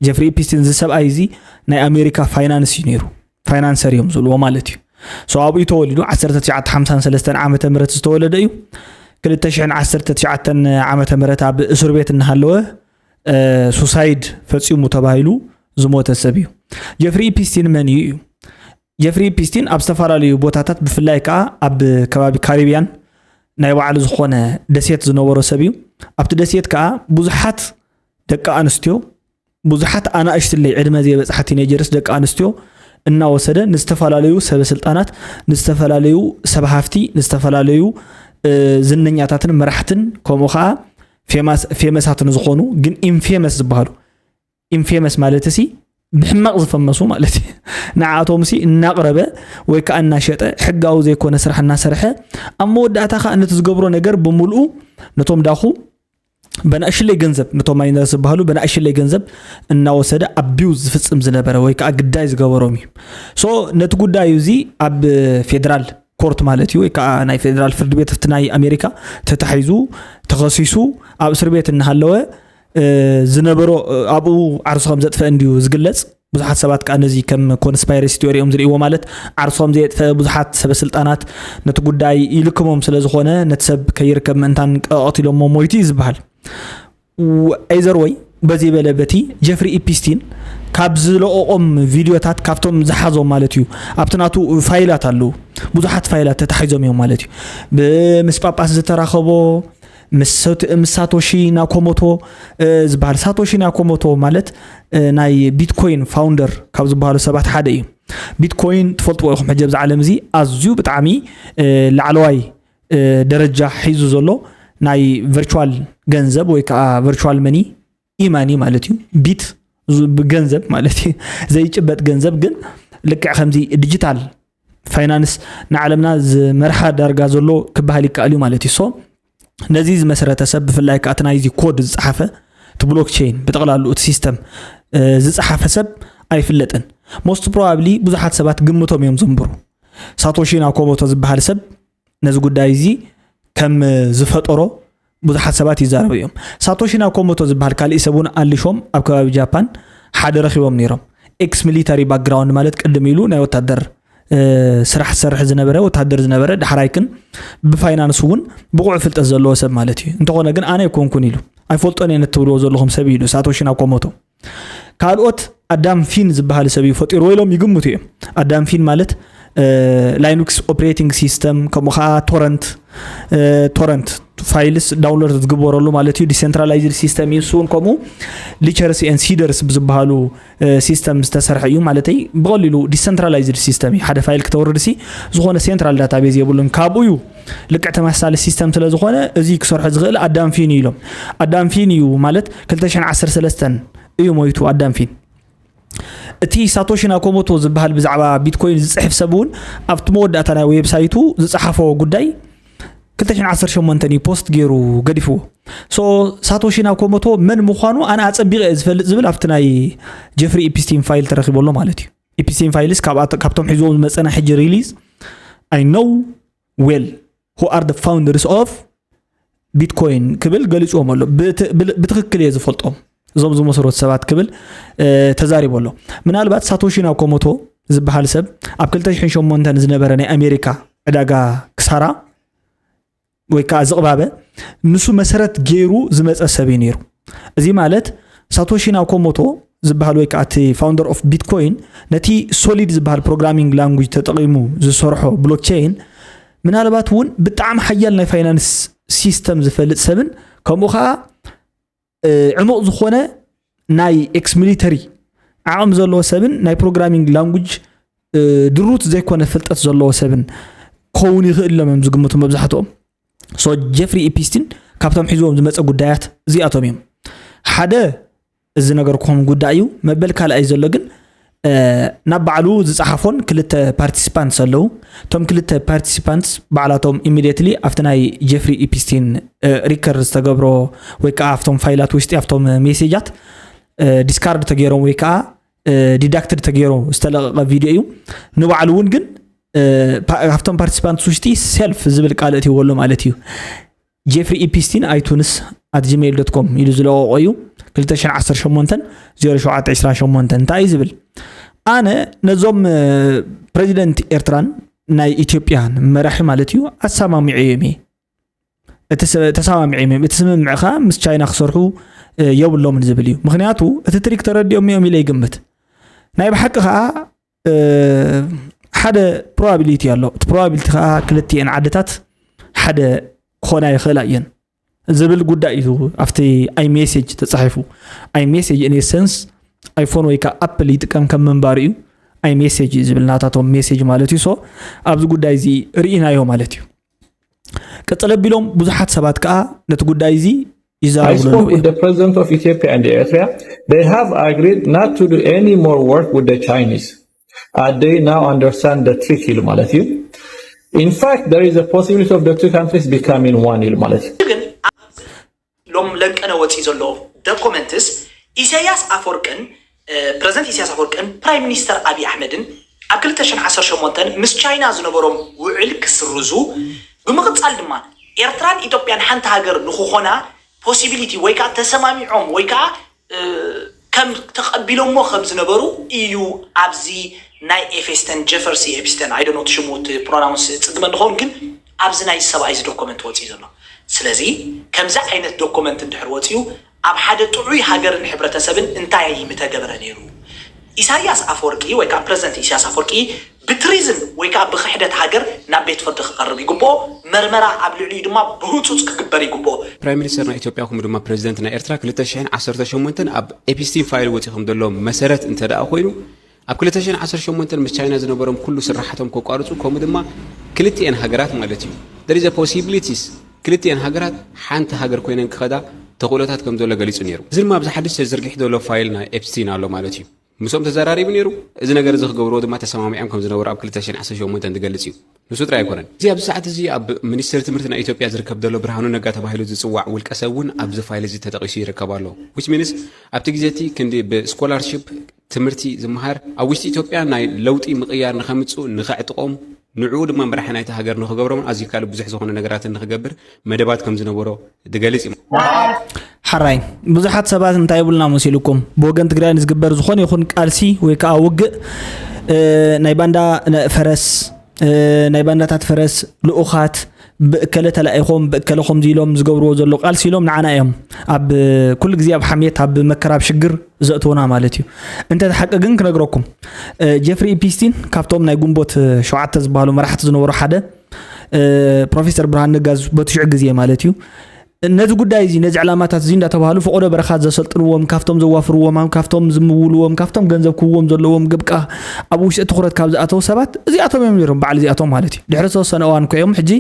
ጀፍሪ ኢፒስቲን እዚ ሰብኣይ እዚ ናይ ኣሜሪካ ፋይናንስ እዩ ነይሩ። ፋይናንሰር እዮም ዝብልዎ ማለት እዩ። ሶ ኣብኡ ተወሊዱ 1953 ዓመተ ምህረት ዝተወለደ እዩ። 2019 ዓመተ ምህረት ኣብ እስር ቤት እናሃለወ ሱሳይድ ፈፂሙ ተባሂሉ ዝሞተ ሰብ እዩ። ጀፍሪ ኢፒስቲን መን እዩ እዩ? ጀፍሪ ኢፒስቲን ኣብ ዝተፈላለዩ ቦታታት ብፍላይ ከዓ ኣብ ከባቢ ካሪቢያን ናይ ባዕሉ ዝኾነ ደሴት ዝነበሮ ሰብ እዩ። ኣብቲ ደሴት ከዓ ብዙሓት ደቂ ኣንስትዮ ብዙሓት ኣናእሽትለይ ዕድመ ዘይበፅሓ ቲኔጀርስ ደቂ ኣንስትዮ እናወሰደ ንዝተፈላለዩ ሰበ ስልጣናት፣ ንዝተፈላለዩ ሰብ ሃፍቲ፣ ንዝተፈላለዩ ዝነኛታትን መራሕትን ከምኡ ከዓ ፌመሳት ንዝኾኑ ግን ኢንፌመስ ዝበሃሉ ኢንፌመስ ማለት ሲ ብሕማቕ ዝፈመሱ ማለት እዩ። ንዓኣቶም ሲ እናቕረበ ወይ ከዓ እናሸጠ ሕጋዊ ዘይኮነ ስራሕ እናሰርሐ ኣብ መወዳእታ ከዓ ነቲ ዝገብሮ ነገር ብምልኡ ነቶም ዳኹ በናእሽለይ ገንዘብ ነቶም ማይነርስ ዝበሃሉ በናእሽለይ ገንዘብ እናወሰደ ኣቢውዝ ዝፍፅም ዝነበረ ወይ ከዓ ግዳይ ዝገበሮም እዩ። ሶ ነቲ ጉዳይ እዚ ኣብ ፌደራል ኮርት ማለት እዩ ወይ ከዓ ናይ ፌደራል ፍርድ ቤት ኣብቲ ናይ ኣሜሪካ ተታሒዙ ተኸሲሱ ኣብ እስር ቤት እናሃለወ ዝነበሮ ኣብኡ ዓርሱ ከም ዘጥፈአ እንድዩ ዝግለፅ። ብዙሓት ሰባት ከዓ ነዚ ከም ኮንስፓይረሲ ቲዮሪ እዮም ዝርእይዎ፣ ማለት ዓርሶም ዘየጥፈ ብዙሓት ሰበ ስልጣናት ነቲ ጉዳይ ይልክሞም ስለ ዝኾነ ነቲ ሰብ ከይርከብ ምእንታን ቀቐትሎሞ ሞይቱ እዩ ዝበሃል። ኤዘር ወይ በዚ በለ በቲ ጀፍሪ ኢፒስቲን ካብ ዝለቐቖም ቪድዮታት ካብቶም ዝሓዞም ማለት እዩ ኣብቲ ናቱ ፋይላት ኣለዉ። ብዙሓት ፋይላት ተታሒዞም እዮም ማለት እዩ። ምስ ጳጳስ ዝተራኸቦ ምስ ሳቶሺ ናኮሞቶ ዝበሃል፣ ሳቶሺ ናኮሞቶ ማለት ናይ ቢትኮይን ፋውንደር ካብ ዝበሃሉ ሰባት ሓደ እዩ። ቢትኮይን ትፈልጥዎ ኢኹም ሕጂ ኣብዚ ዓለም እዚ ኣዝዩ ብጣዕሚ ላዕለዋይ ደረጃ ሒዙ ዘሎ ናይ ቨርቹዋል ገንዘብ ወይ ከዓ ቨርቹዋል መኒ ኢማኒ ማለት እዩ። ቢት ገንዘብ ማለት እዩ፣ ዘይጭበጥ ገንዘብ ግን ልክዕ ከምዚ ዲጂታል ፋይናንስ ንዓለምና ዝመርሓ ዳርጋ ዘሎ ክበሃል ይከኣል እዩ ማለት እዩ። ሶ ነዚ ዝመሰረተ ሰብ ብፍላይ ከዓ እቲ ናይዚ ኮድ ዝፀሓፈ እቲ ብሎክቸይን ብጠቕላሉ እቲ ሲስተም ዝፀሓፈ ሰብ ኣይፍለጥን። ሞስት ፕሮባብሊ ብዙሓት ሰባት ግምቶም እዮም ዘንብሩ። ሳቶሺ ናኮሞቶ ዝበሃል ሰብ ነዚ ጉዳይ እዚ ከም ዝፈጠሮ ብዙሓት ሰባት ይዛረቡ እዮም። ሳቶሺ ናኮሞቶ ዝበሃል ካሊእ ሰብ እውን ኣሊሾም ኣብ ከባቢ ጃፓን ሓደ ረኺቦም ነይሮም። ኤክስ ሚሊታሪ ባክግራውንድ ማለት ቅድም ኢሉ ናይ ወታደር ስራሕ ዝሰርሕ ዝነበረ ወታደር ዝነበረ፣ ዳሕራይ ግን ብፋይናንስ እውን ብቑዕ ፍልጠት ዘለዎ ሰብ ማለት እዩ። እንተኾነ ግን ኣነ ኣይኮንኩን ኢሉ ኣይፈልጦን እየ ነትብልዎ ዘለኹም ሰብ ኢሉ ሳቶሺ ናኮሞቶ። ካልኦት ኣዳም ፊን ዝበሃል ሰብ እዩ ፈጢርዎ ኢሎም ይግምቱ እዮም። ኣዳም ፊን ማለት ላይኑክስ ኦፕሬቲንግ ሲስተም ከምኡ ከዓ ቶረንት ቶረንት ፋይልስ ዳውንሎድ ዝግበረሉ ማለት እዩ። ዲሰንትራላይዝድ ሲስተም እዩ። እሱ እውን ከምኡ ሊቸርስ ኤን ሲደርስ ብዝበሃሉ ሲስተም ዝተሰርሐ እዩ። ማለተይ ብቐሊሉ ዲሰንትራላይዝድ ሲስተም እዩ። ሓደ ፋይል ክተውርድ ሲ ዝኾነ ሴንትራል ዳታቤዝ የብሉን። ካብኡ እዩ ልክዕ ተመሳሳሊ ሲስተም ስለ ዝኾነ እዚ ክሰርሖ ዝኽእል ኣዳም ፊን እዩ ኢሎም። ኣዳም ፊን እዩ ማለት 2013 እዩ ሞይቱ ኣዳም ፊን። እቲ ሳቶሺ ናኮሞቶ ዝበሃል ብዛዕባ ቢትኮይን ዝፅሕፍ ሰብ እውን ኣብቲ መወዳእታ ናይ ዌብሳይቱ ዝፀሓፎ ጉዳይ 2018 እዩ ፖስት ገይሩ ገዲፍዎ። ሶ ሳቶሺ ናኮሞቶ መን ምዃኑ ኣነ ኣፀቢቐ እየ ዝፈልጥ ዝብል ኣብቲ ናይ ጀፍሪ ኢፒስቲን ፋይል ተረኪቡ ኣሎ ማለት እዩ። ኢፒስቲን ፋይልስ ካብኣቶ- ካብቶም ሒዝዎም ዝመፀ ናይ ሕጂ ሪሊዝ I know well who are the founders of ቢትኮይን ክብል ገሊፅዎም ኣሎ። ብት- ብል- ብትክክል እየ ዝፈልጦም እዞም ዝመሰረቱ ሰባት ክብል እ፣ ተዛሪቡ ኣሎ። ምናልባት ሳቶሺ ናኮሞቶ ዝበሃል ሰብ ኣብ 2008 ዝነበረ ናይ ኣሜሪካ ዕዳጋ ክሳራ ወይ ከዓ ዝቕባበ ንሱ መሰረት ገይሩ ዝመፀ ሰብ እዩ ነይሩ። እዚ ማለት ሳቶሺ ናኮሞቶ ዝበሃል ወይ ከዓ እቲ ፋውንደር ኦፍ ቢትኮይን ነቲ ሶሊድ ዝበሃል ፕሮግራሚንግ ላንጉጅ ተጠቒሙ ዝሰርሖ ብሎክቸይን ምናልባት እውን ብጣዕሚ ሓያል ናይ ፋይናንስ ሲስተም ዝፈልጥ ሰብን ከምኡ ከዓ እ፣ ዕሙቕ ዝኾነ ናይ ኤክስ ሚሊተሪ ዓቕሚ ዘለዎ ሰብን ናይ ፕሮግራሚንግ ላንጉጅ ድሩት ዘይኮነ ፍልጠት ዘለዎ ሰብን ክኸውን ይኽእል ኢሎም እዮም ዝግምቱ መብዛሕትኦም። ሶ ጀፍሪ ኢፒስቲን ካብቶም ሒዝዎም ዝመፀ ጉዳያት እዚኣቶም እዮም። ሓደ እዚ ነገርኩም ጉዳይ እዩ። መበል ካልኣይ ዘሎ ግን ናብ ባዕሉ ዝፀሓፎን ክልተ ፓርቲስፓንትስ ኣለዉ። እቶም ክልተ ፓርቲስፓንትስ ባዕላቶም ኢሚድየትሊ ኣብቲ ናይ ጀፍሪ ኢፒስቲን ሪከርድ ዝተገብሮ ወይ ከዓ ኣብቶም ፋይላት ውሽጢ ኣብቶም ሜሴጃት ዲስካርድ ተገይሮም ወይ ከዓ ዲዳክትድ ተገይሩ ዝተለቀቀ ቪድዮ እዩ። ንባዕሉ እውን ግን ካብቶም ፓርቲስፓንትስ ውሽጢ ሰልፍ ዝብል ቃል እትይዎ ኣሎ ማለት እዩ። ጄፍሪ ኢፒስቲን ኣይቱንስ ኣት ጂሜይል ዶት ኮም ኢሉ ዝለቀቆ እዩ። ክልተ ሽሕን ዓሰርተ ሸሞንተን ዜሮ ሸውዓተ ዕስራን ሸሞንተን እንታይ እዩ ዝብል? ኣነ ነዞም ፕሬዚደንት ኤርትራን ናይ ኢትዮጵያን መራሒ ማለት እዩ ኣሰማሚዐዮም እየ። ተሰማሚዐዮም እዮም። እቲ ስምምዕ ከዓ ምስ ቻይና ክሰርሑ የብሎምን ዝብል እዩ። ምክንያቱ እቲ ትሪክ ተረዲኦም እዮም ኢለ ይግምት። ናይ ብሓቂ ከዓ ሓደ ፕሮባቢሊቲ ኣሎ። እቲ ፕሮባቢሊቲ ከዓ ክልቲኤን ዓድታት ሓደ ክኾና ይኽእላ እየን ዝብል ጉዳይ እዩ ኣብቲ ኣይ ሜሴጅ ተፃሒፉ። ኣይ ሜሴጅ ኢን ኤሰንስ ኣይፎን ወይ ከዓ ኣፕል ይጥቀም ከም ምንባሩ እዩ። ኣይ ሜሴጅ እዩ ዝብል ናታቶም ሜሴጅ ማለት እዩ። ሶ ኣብዚ ጉዳይ እዚ ርኢናዮ ማለት እዩ። ቅፅል ኣቢሎም ብዙሓት ሰባት ከዓ ነቲ ጉዳይ እዚ I ይዛረብሉ spoke ኣለዉ with እዮም። the president of Ethiopia and Eritrea. They have agreed not to do any more work with the Chinese. Uh, they now understand the trick ኢሉ ማለት እዩ። In fact, there is a possibility of the two countries becoming one ኢሉ ማለት እዩ። ግን ኣብዚ ሎም ለንቀነ ወፂ ዘሎ ዶኮመንትስ ኢሳያስ ኣፈወርቅን ፕረዚደንት ኢሳያስ ኣፈወርቅን ፕራይም ሚኒስተር ኣብይ ኣሕመድን ኣብ ክልተ ሽሕን ዓሰርተ ሸሞንተን ምስ ቻይና ዝነበሮም ውዕል ክስርዙ ብምቕፃል ድማ ኤርትራን ኢትዮጵያን ሓንቲ ሃገር ንክኾና ፖሲቢሊቲ ወይ ከዓ ተሰማሚዖም ወይ ከዓ ከም ተቐቢሎሞ ከም ዝነበሩ እዩ ኣብዚ ናይ ኤፌስተን ጀፈርሲ ኤፒስተን ኣይደኖት ሽሙ እቲ ፕሮናውንስ ፅግመ እንድኸውን ግን ኣብዚ ናይ ሰብኣይ እዚ ዶኮመንት ወፂኡ ዘሎ ስለዚ ከምዚ ዓይነት ዶኮመንት እንድሕር ወፂኡ ኣብ ሓደ ጥዑይ ሃገርን ሕብረተሰብን እንታይ ምተገበረ ነይሩ? ኢሳያስ ኣፈወርቂ ወይ ከዓ ፕረዚደንት ኢሳያስ ኣፈወርቂ ብትሪዝን ወይ ከዓ ብክሕደት ሃገር ናብ ቤት ፍርዲ ክቐርብ ይግብኦ። መርመራ ኣብ ልዕሊኡ ድማ ብህፁፅ ክግበር ይግብኦ። ፕራይም ሚኒስተር ናይ ኢትዮጵያ ከምኡ ድማ ፕረዚደንት ናይ ኤርትራ ክልተ ሽሕን ዓሰርተ ሸሞንተን ኣብ ኤፒስቲን ፋይል ወፂኡ ከም ዘሎ መሰረት እንተ ደኣ ኮይኑ ኣብ ክልተ ሽሕን ዓሰርተ ሸሞንተን ምስ ቻይና ዝነበሮም ኩሉ ስራሓቶም ከቋርፁ ከምኡ ድማ ክልቲኤን ሃገራት ማለት እዩ there is a possibilities ክልቲኤን ሃገራት ሓንቲ ሃገር ኮይነን ክኸዳ ተኽእሎታት ከም ዘሎ ገሊፁ ነይሩ። እዚ ድማ ኣብዚ ሓድሽ ተዘርጊሑ ዘሎ ፋይል ናይ ኤፕስቲን ኣሎ ማለት እዩ። ምስኦም ተዘራሪቡ ነይሩ። እዚ ነገር እዚ ክገብርዎ ድማ ተሰማሚዖም ከም ዝነበሩ ኣብ ክልተ ሽሕን ዓሰርተ ሸሞንተን ዝገልፅ እዩ። ንሱ ጥራይ ኣይኮነን። እዚ ኣብዚ ሰዓት እዚ ኣብ ሚኒስትሪ ትምህርቲ ናይ ኢትዮጵያ ዝርከብ ዘሎ ብርሃኑ ነጋ ተባሂሉ ዝፅዋዕ ውልቀ ሰብ እውን ኣብዚ ፋይል እዚ ተጠቒሱ ይርከብ ኣሎ። Which means ኣብቲ ግዜ እቲ ክንዲ ብስኮላርሺፕ ትምህርቲ ዝመሃር ኣብ ውሽጢ ኢትዮጵያ ናይ ለውጢ ምቕያር ንኸምፅኡ ንኸዕጥቖም ንዕኡ ድማ መራሒ ናይቲ ሃገር ንኽገብሮምን ኣዝዩ ካልእ ብዙሕ ዝኾነ ነገራትን ንኽገብር መደባት ከም ዝነበሮ ዝገልጽ እዩ። ሓራይ ብዙሓት ሰባት እንታይ ይብሉና መሲልኩም ብወገን ትግራይ ንዝግበር ዝኾነ ይኹን ቃልሲ ወይ ከዓ ውግእ ናይ ባንዳ ፈረስ ናይ ባንዳታት ፈረስ ልኡኻት ብእከለ ተላኢኾም ብእከለ ከምዚ ኢሎም ዝገብርዎ ዘሎ ቃልሲ ኢሎም ንዓና እዮም ኣብ ኩሉ ግዜ ኣብ ሓሜት ኣብ መከራ ኣብ ሽግር ዘእትውና ማለት እዩ። እንተ ሓቂ ግን ክነግረኩም ጀፍሪ ኢፒስቲን ካብቶም ናይ ጉንቦት ሸውዓተ ዝበሃሉ መራሕቲ ዝነበሩ ሓደ ፕሮፌሰር ብርሃን ነጋ በቲ ሽዑ ግዜ ማለት እዩ ነዚ ጉዳይ እዚ ነዚ ዕላማታት እዚ እንዳተባሃሉ ፈቆዶ በረኻት ዘሰልጥንዎም ካብቶም ዘዋፍርዎም ካብቶም ዝምውልዎም ካብቶም ገንዘብ ክህዎም ዘለዎም ግብቃ ኣብ ውሽጢ ትኩረት ካብ ዝኣተው ሰባት እዚኣቶም እዮም ነይሮም በዓል እዚኣቶም ማለት እዩ ድሕሪ ዝተወሰነ እዋን እኮ እዮም ሕጂ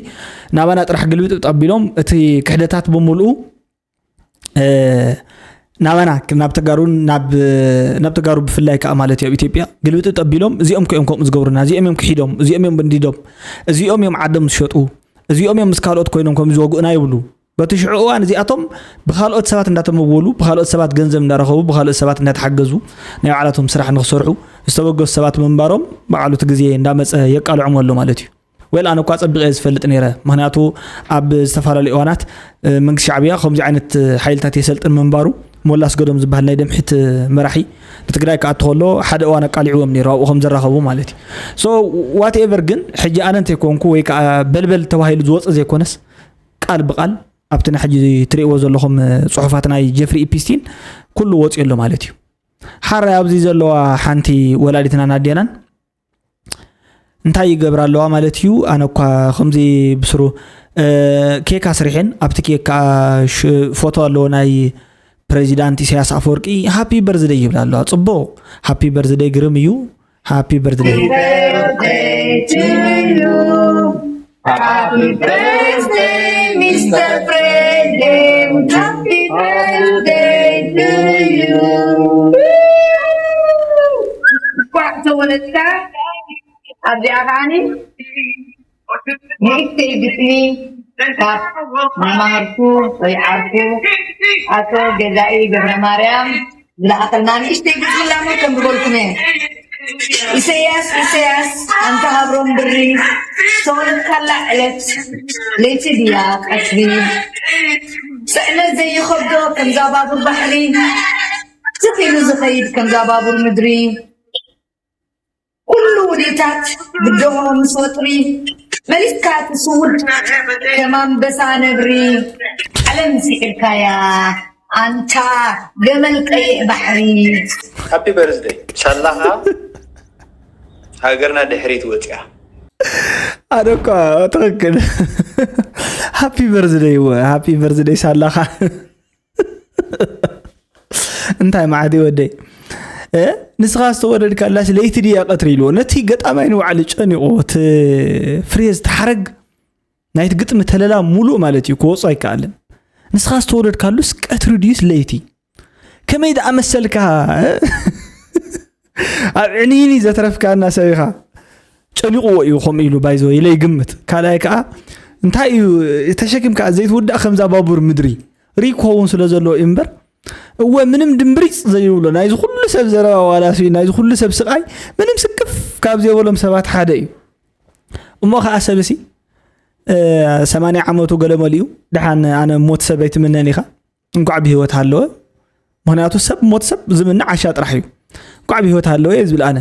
ናባና ጥራሕ ግልብጥ ጠቢሎም እቲ ክሕደታት ብምልኡ ናባና ናብ ተጋሩን ናብ ናብ ተጋሩ ብፍላይ ከዓ ማለት እዩ ኣብ ኢትዮጵያ ግልብጥ ጠቢሎም እዚኦም ከዮም ከምኡ ዝገብሩና እዚኦም እዮም ክሒዶም እዚኦም እዮም በንዲዶም እዚኦም እዮም ዓዶም ዝሸጡ እዚኦም እዮም ምስ ካልኦት ኮይኖም ከም ዝወግኡና ይብሉ በቲ ሽዑ እዋን እዚኣቶም ብካልኦት ሰባት እንዳተመወሉ ብካልኦት ሰባት ገንዘብ እንዳረኸቡ ብካልኦት ሰባት እንዳተሓገዙ ናይ ባዕላቶም ስራሕ ንክሰርሑ ዝተበገሱ ሰባት ምንባሮም በዓሉ እቲ ግዜ እንዳመፀ የቃልዖም ኣሎ ማለት እዩ well ኣነ እኳ ጸቢቐ ዝፈልጥ ነይረ ምክንያቱ ኣብ ዝተፈላለዩ እዋናት መንግስቲ ሻዕብያ ከምዚ ዓይነት ሓይልታት የሰልጥን ምንባሩ ሞላ ኣስገዶም ዝበሃል ናይ ደምሒት መራሒ ንትግራይ ክኣቱ ከሎ ሓደ እዋን ኣቃሊዕዎም ነይሩ ኣብኡ ከም ዘራኸቡ ማለት እዩ so whatever ግን ሕጂ ኣነ እንተይኮንኩ ወይ ከዓ በልበል ተባሂሉ ዝወፀ ዘይኮነስ ቃል ብቃል ኣብቲ ንሕጂ ትርእይዎ ዘለኹም ፅሑፋት ናይ ጀፍሪ ኢፒስቲን ኩሉ ወፂኡ ኣሎ ማለት እዩ ሓራይ ኣብዚ ዘለዋ ሓንቲ ወላዲትና ናዴናን እንታይ ይገብራ ኣለዋ ማለት እዩ ኣነ እኳ ከምዚ ብስሩ ኬክ ኣስሪሐን ኣብቲ ኬክ ከዓ ፎቶ ኣለዎ ናይ ፕሬዚዳንት ኢሳያስ ኣፈወርቂ ሃፒ በርዝደይ ይብላ ኣለዋ ፅቡቅ ሃፒ በርዝደይ ግርም እዩ Happy birthday. Birthday to you. Happy birthday, Mister Fred. Happy birthday to you. እንኳዕ ተወለድካ። ኣብዚኣ ከዓኒ ንእሽተይ ግጥሚ ካብ መማህርኩ ወይ ዓርኩ ኣቶ ገዛኢ ገብረ ማርያም ዝለኣኸልና ንእሽተይ ግጥሚ ላሞ ከም ዝበልኩም እየ። ኢሰያስ ኢሰያስ ኣንታ ሃብሮም ብሪ ዝተወለድካላ ዕለት ለይቲ ድያ ቀትሪ? ጽዕነት ዘይኸብዶ ከምዛ ባቡር ባሕሪ ስኺሉ ዝኸይድ ከምዛ ባቡር ምድሪ ኩሉ ውዲታት ብደሆ ምስ ወጥሪ መሊስካ ትስውድ ከም ኣንበሳ ነብሪ ዓለም ስዒርካያ ኣንታ ገመል ቀይሕ ባሕሪ። Happy birthday ሳላኻ ሃገርና ድሕሪት ወፂኣ። ኣደኳ ትኽክል። Happy birthday ወ Happy birthday ሳላኻ። እንታይ መዓት ወደይ ንስኻ ዝተወለድካላስ ለይቲ ድያ ቀትሪ ኢልዎ ነቲ ገጣማይ ንባዕሉ ጨኒቑ እቲ ፍሬዝ ተሓረግ ናይቲ ግጥሚ ተለላ ሙሉእ ማለት እዩ ክወፁ ኣይከኣልን። ንስኻ ዝተወለድካሉስ ቀትሪ ድዩስ ለይቲ? ከመይ ደኣ መሰልካ ኣብ ዕንይኒ ዘትረፍካና ሰብ ኢኻ። ጨኒቕዎ እዩ ከምኡ ኢሉ ባይዘወ ኢለ ይግምት። ካልኣይ ከዓ እንታይ እዩ ተሸኪምካ ዘይትውዳእ ከምዛ ባቡር ምድሪ ሪክ ክኸውን ስለ ዘለዎ እዩ እምበር እወ ምንም ድምብሪፅ ዘይብሎ ናይዚ ኩሉ ሰብ ዘረባ ዋላ ሲ ናይዚ ኩሉ ሰብ ስቃይ ምንም ስክፍ ካብ ዘይበሎም ሰባት ሓደ እዩ። እሞ ከዓ ሰብሲ ሰማንያ ዓመቱ ገለ መሊኡ ደሓን ኣነ ሞት ሰብ ኣይትምነን ኢኻ እንኳዕ ብህይወት ሃለወ። ምክንያቱ ሰብ ሞት ሰብ ዝምነ ዓሻ ጥራሕ እዩ። እንኳዕ ብህይወት ሃለወ እየ ዝብል ኣነ።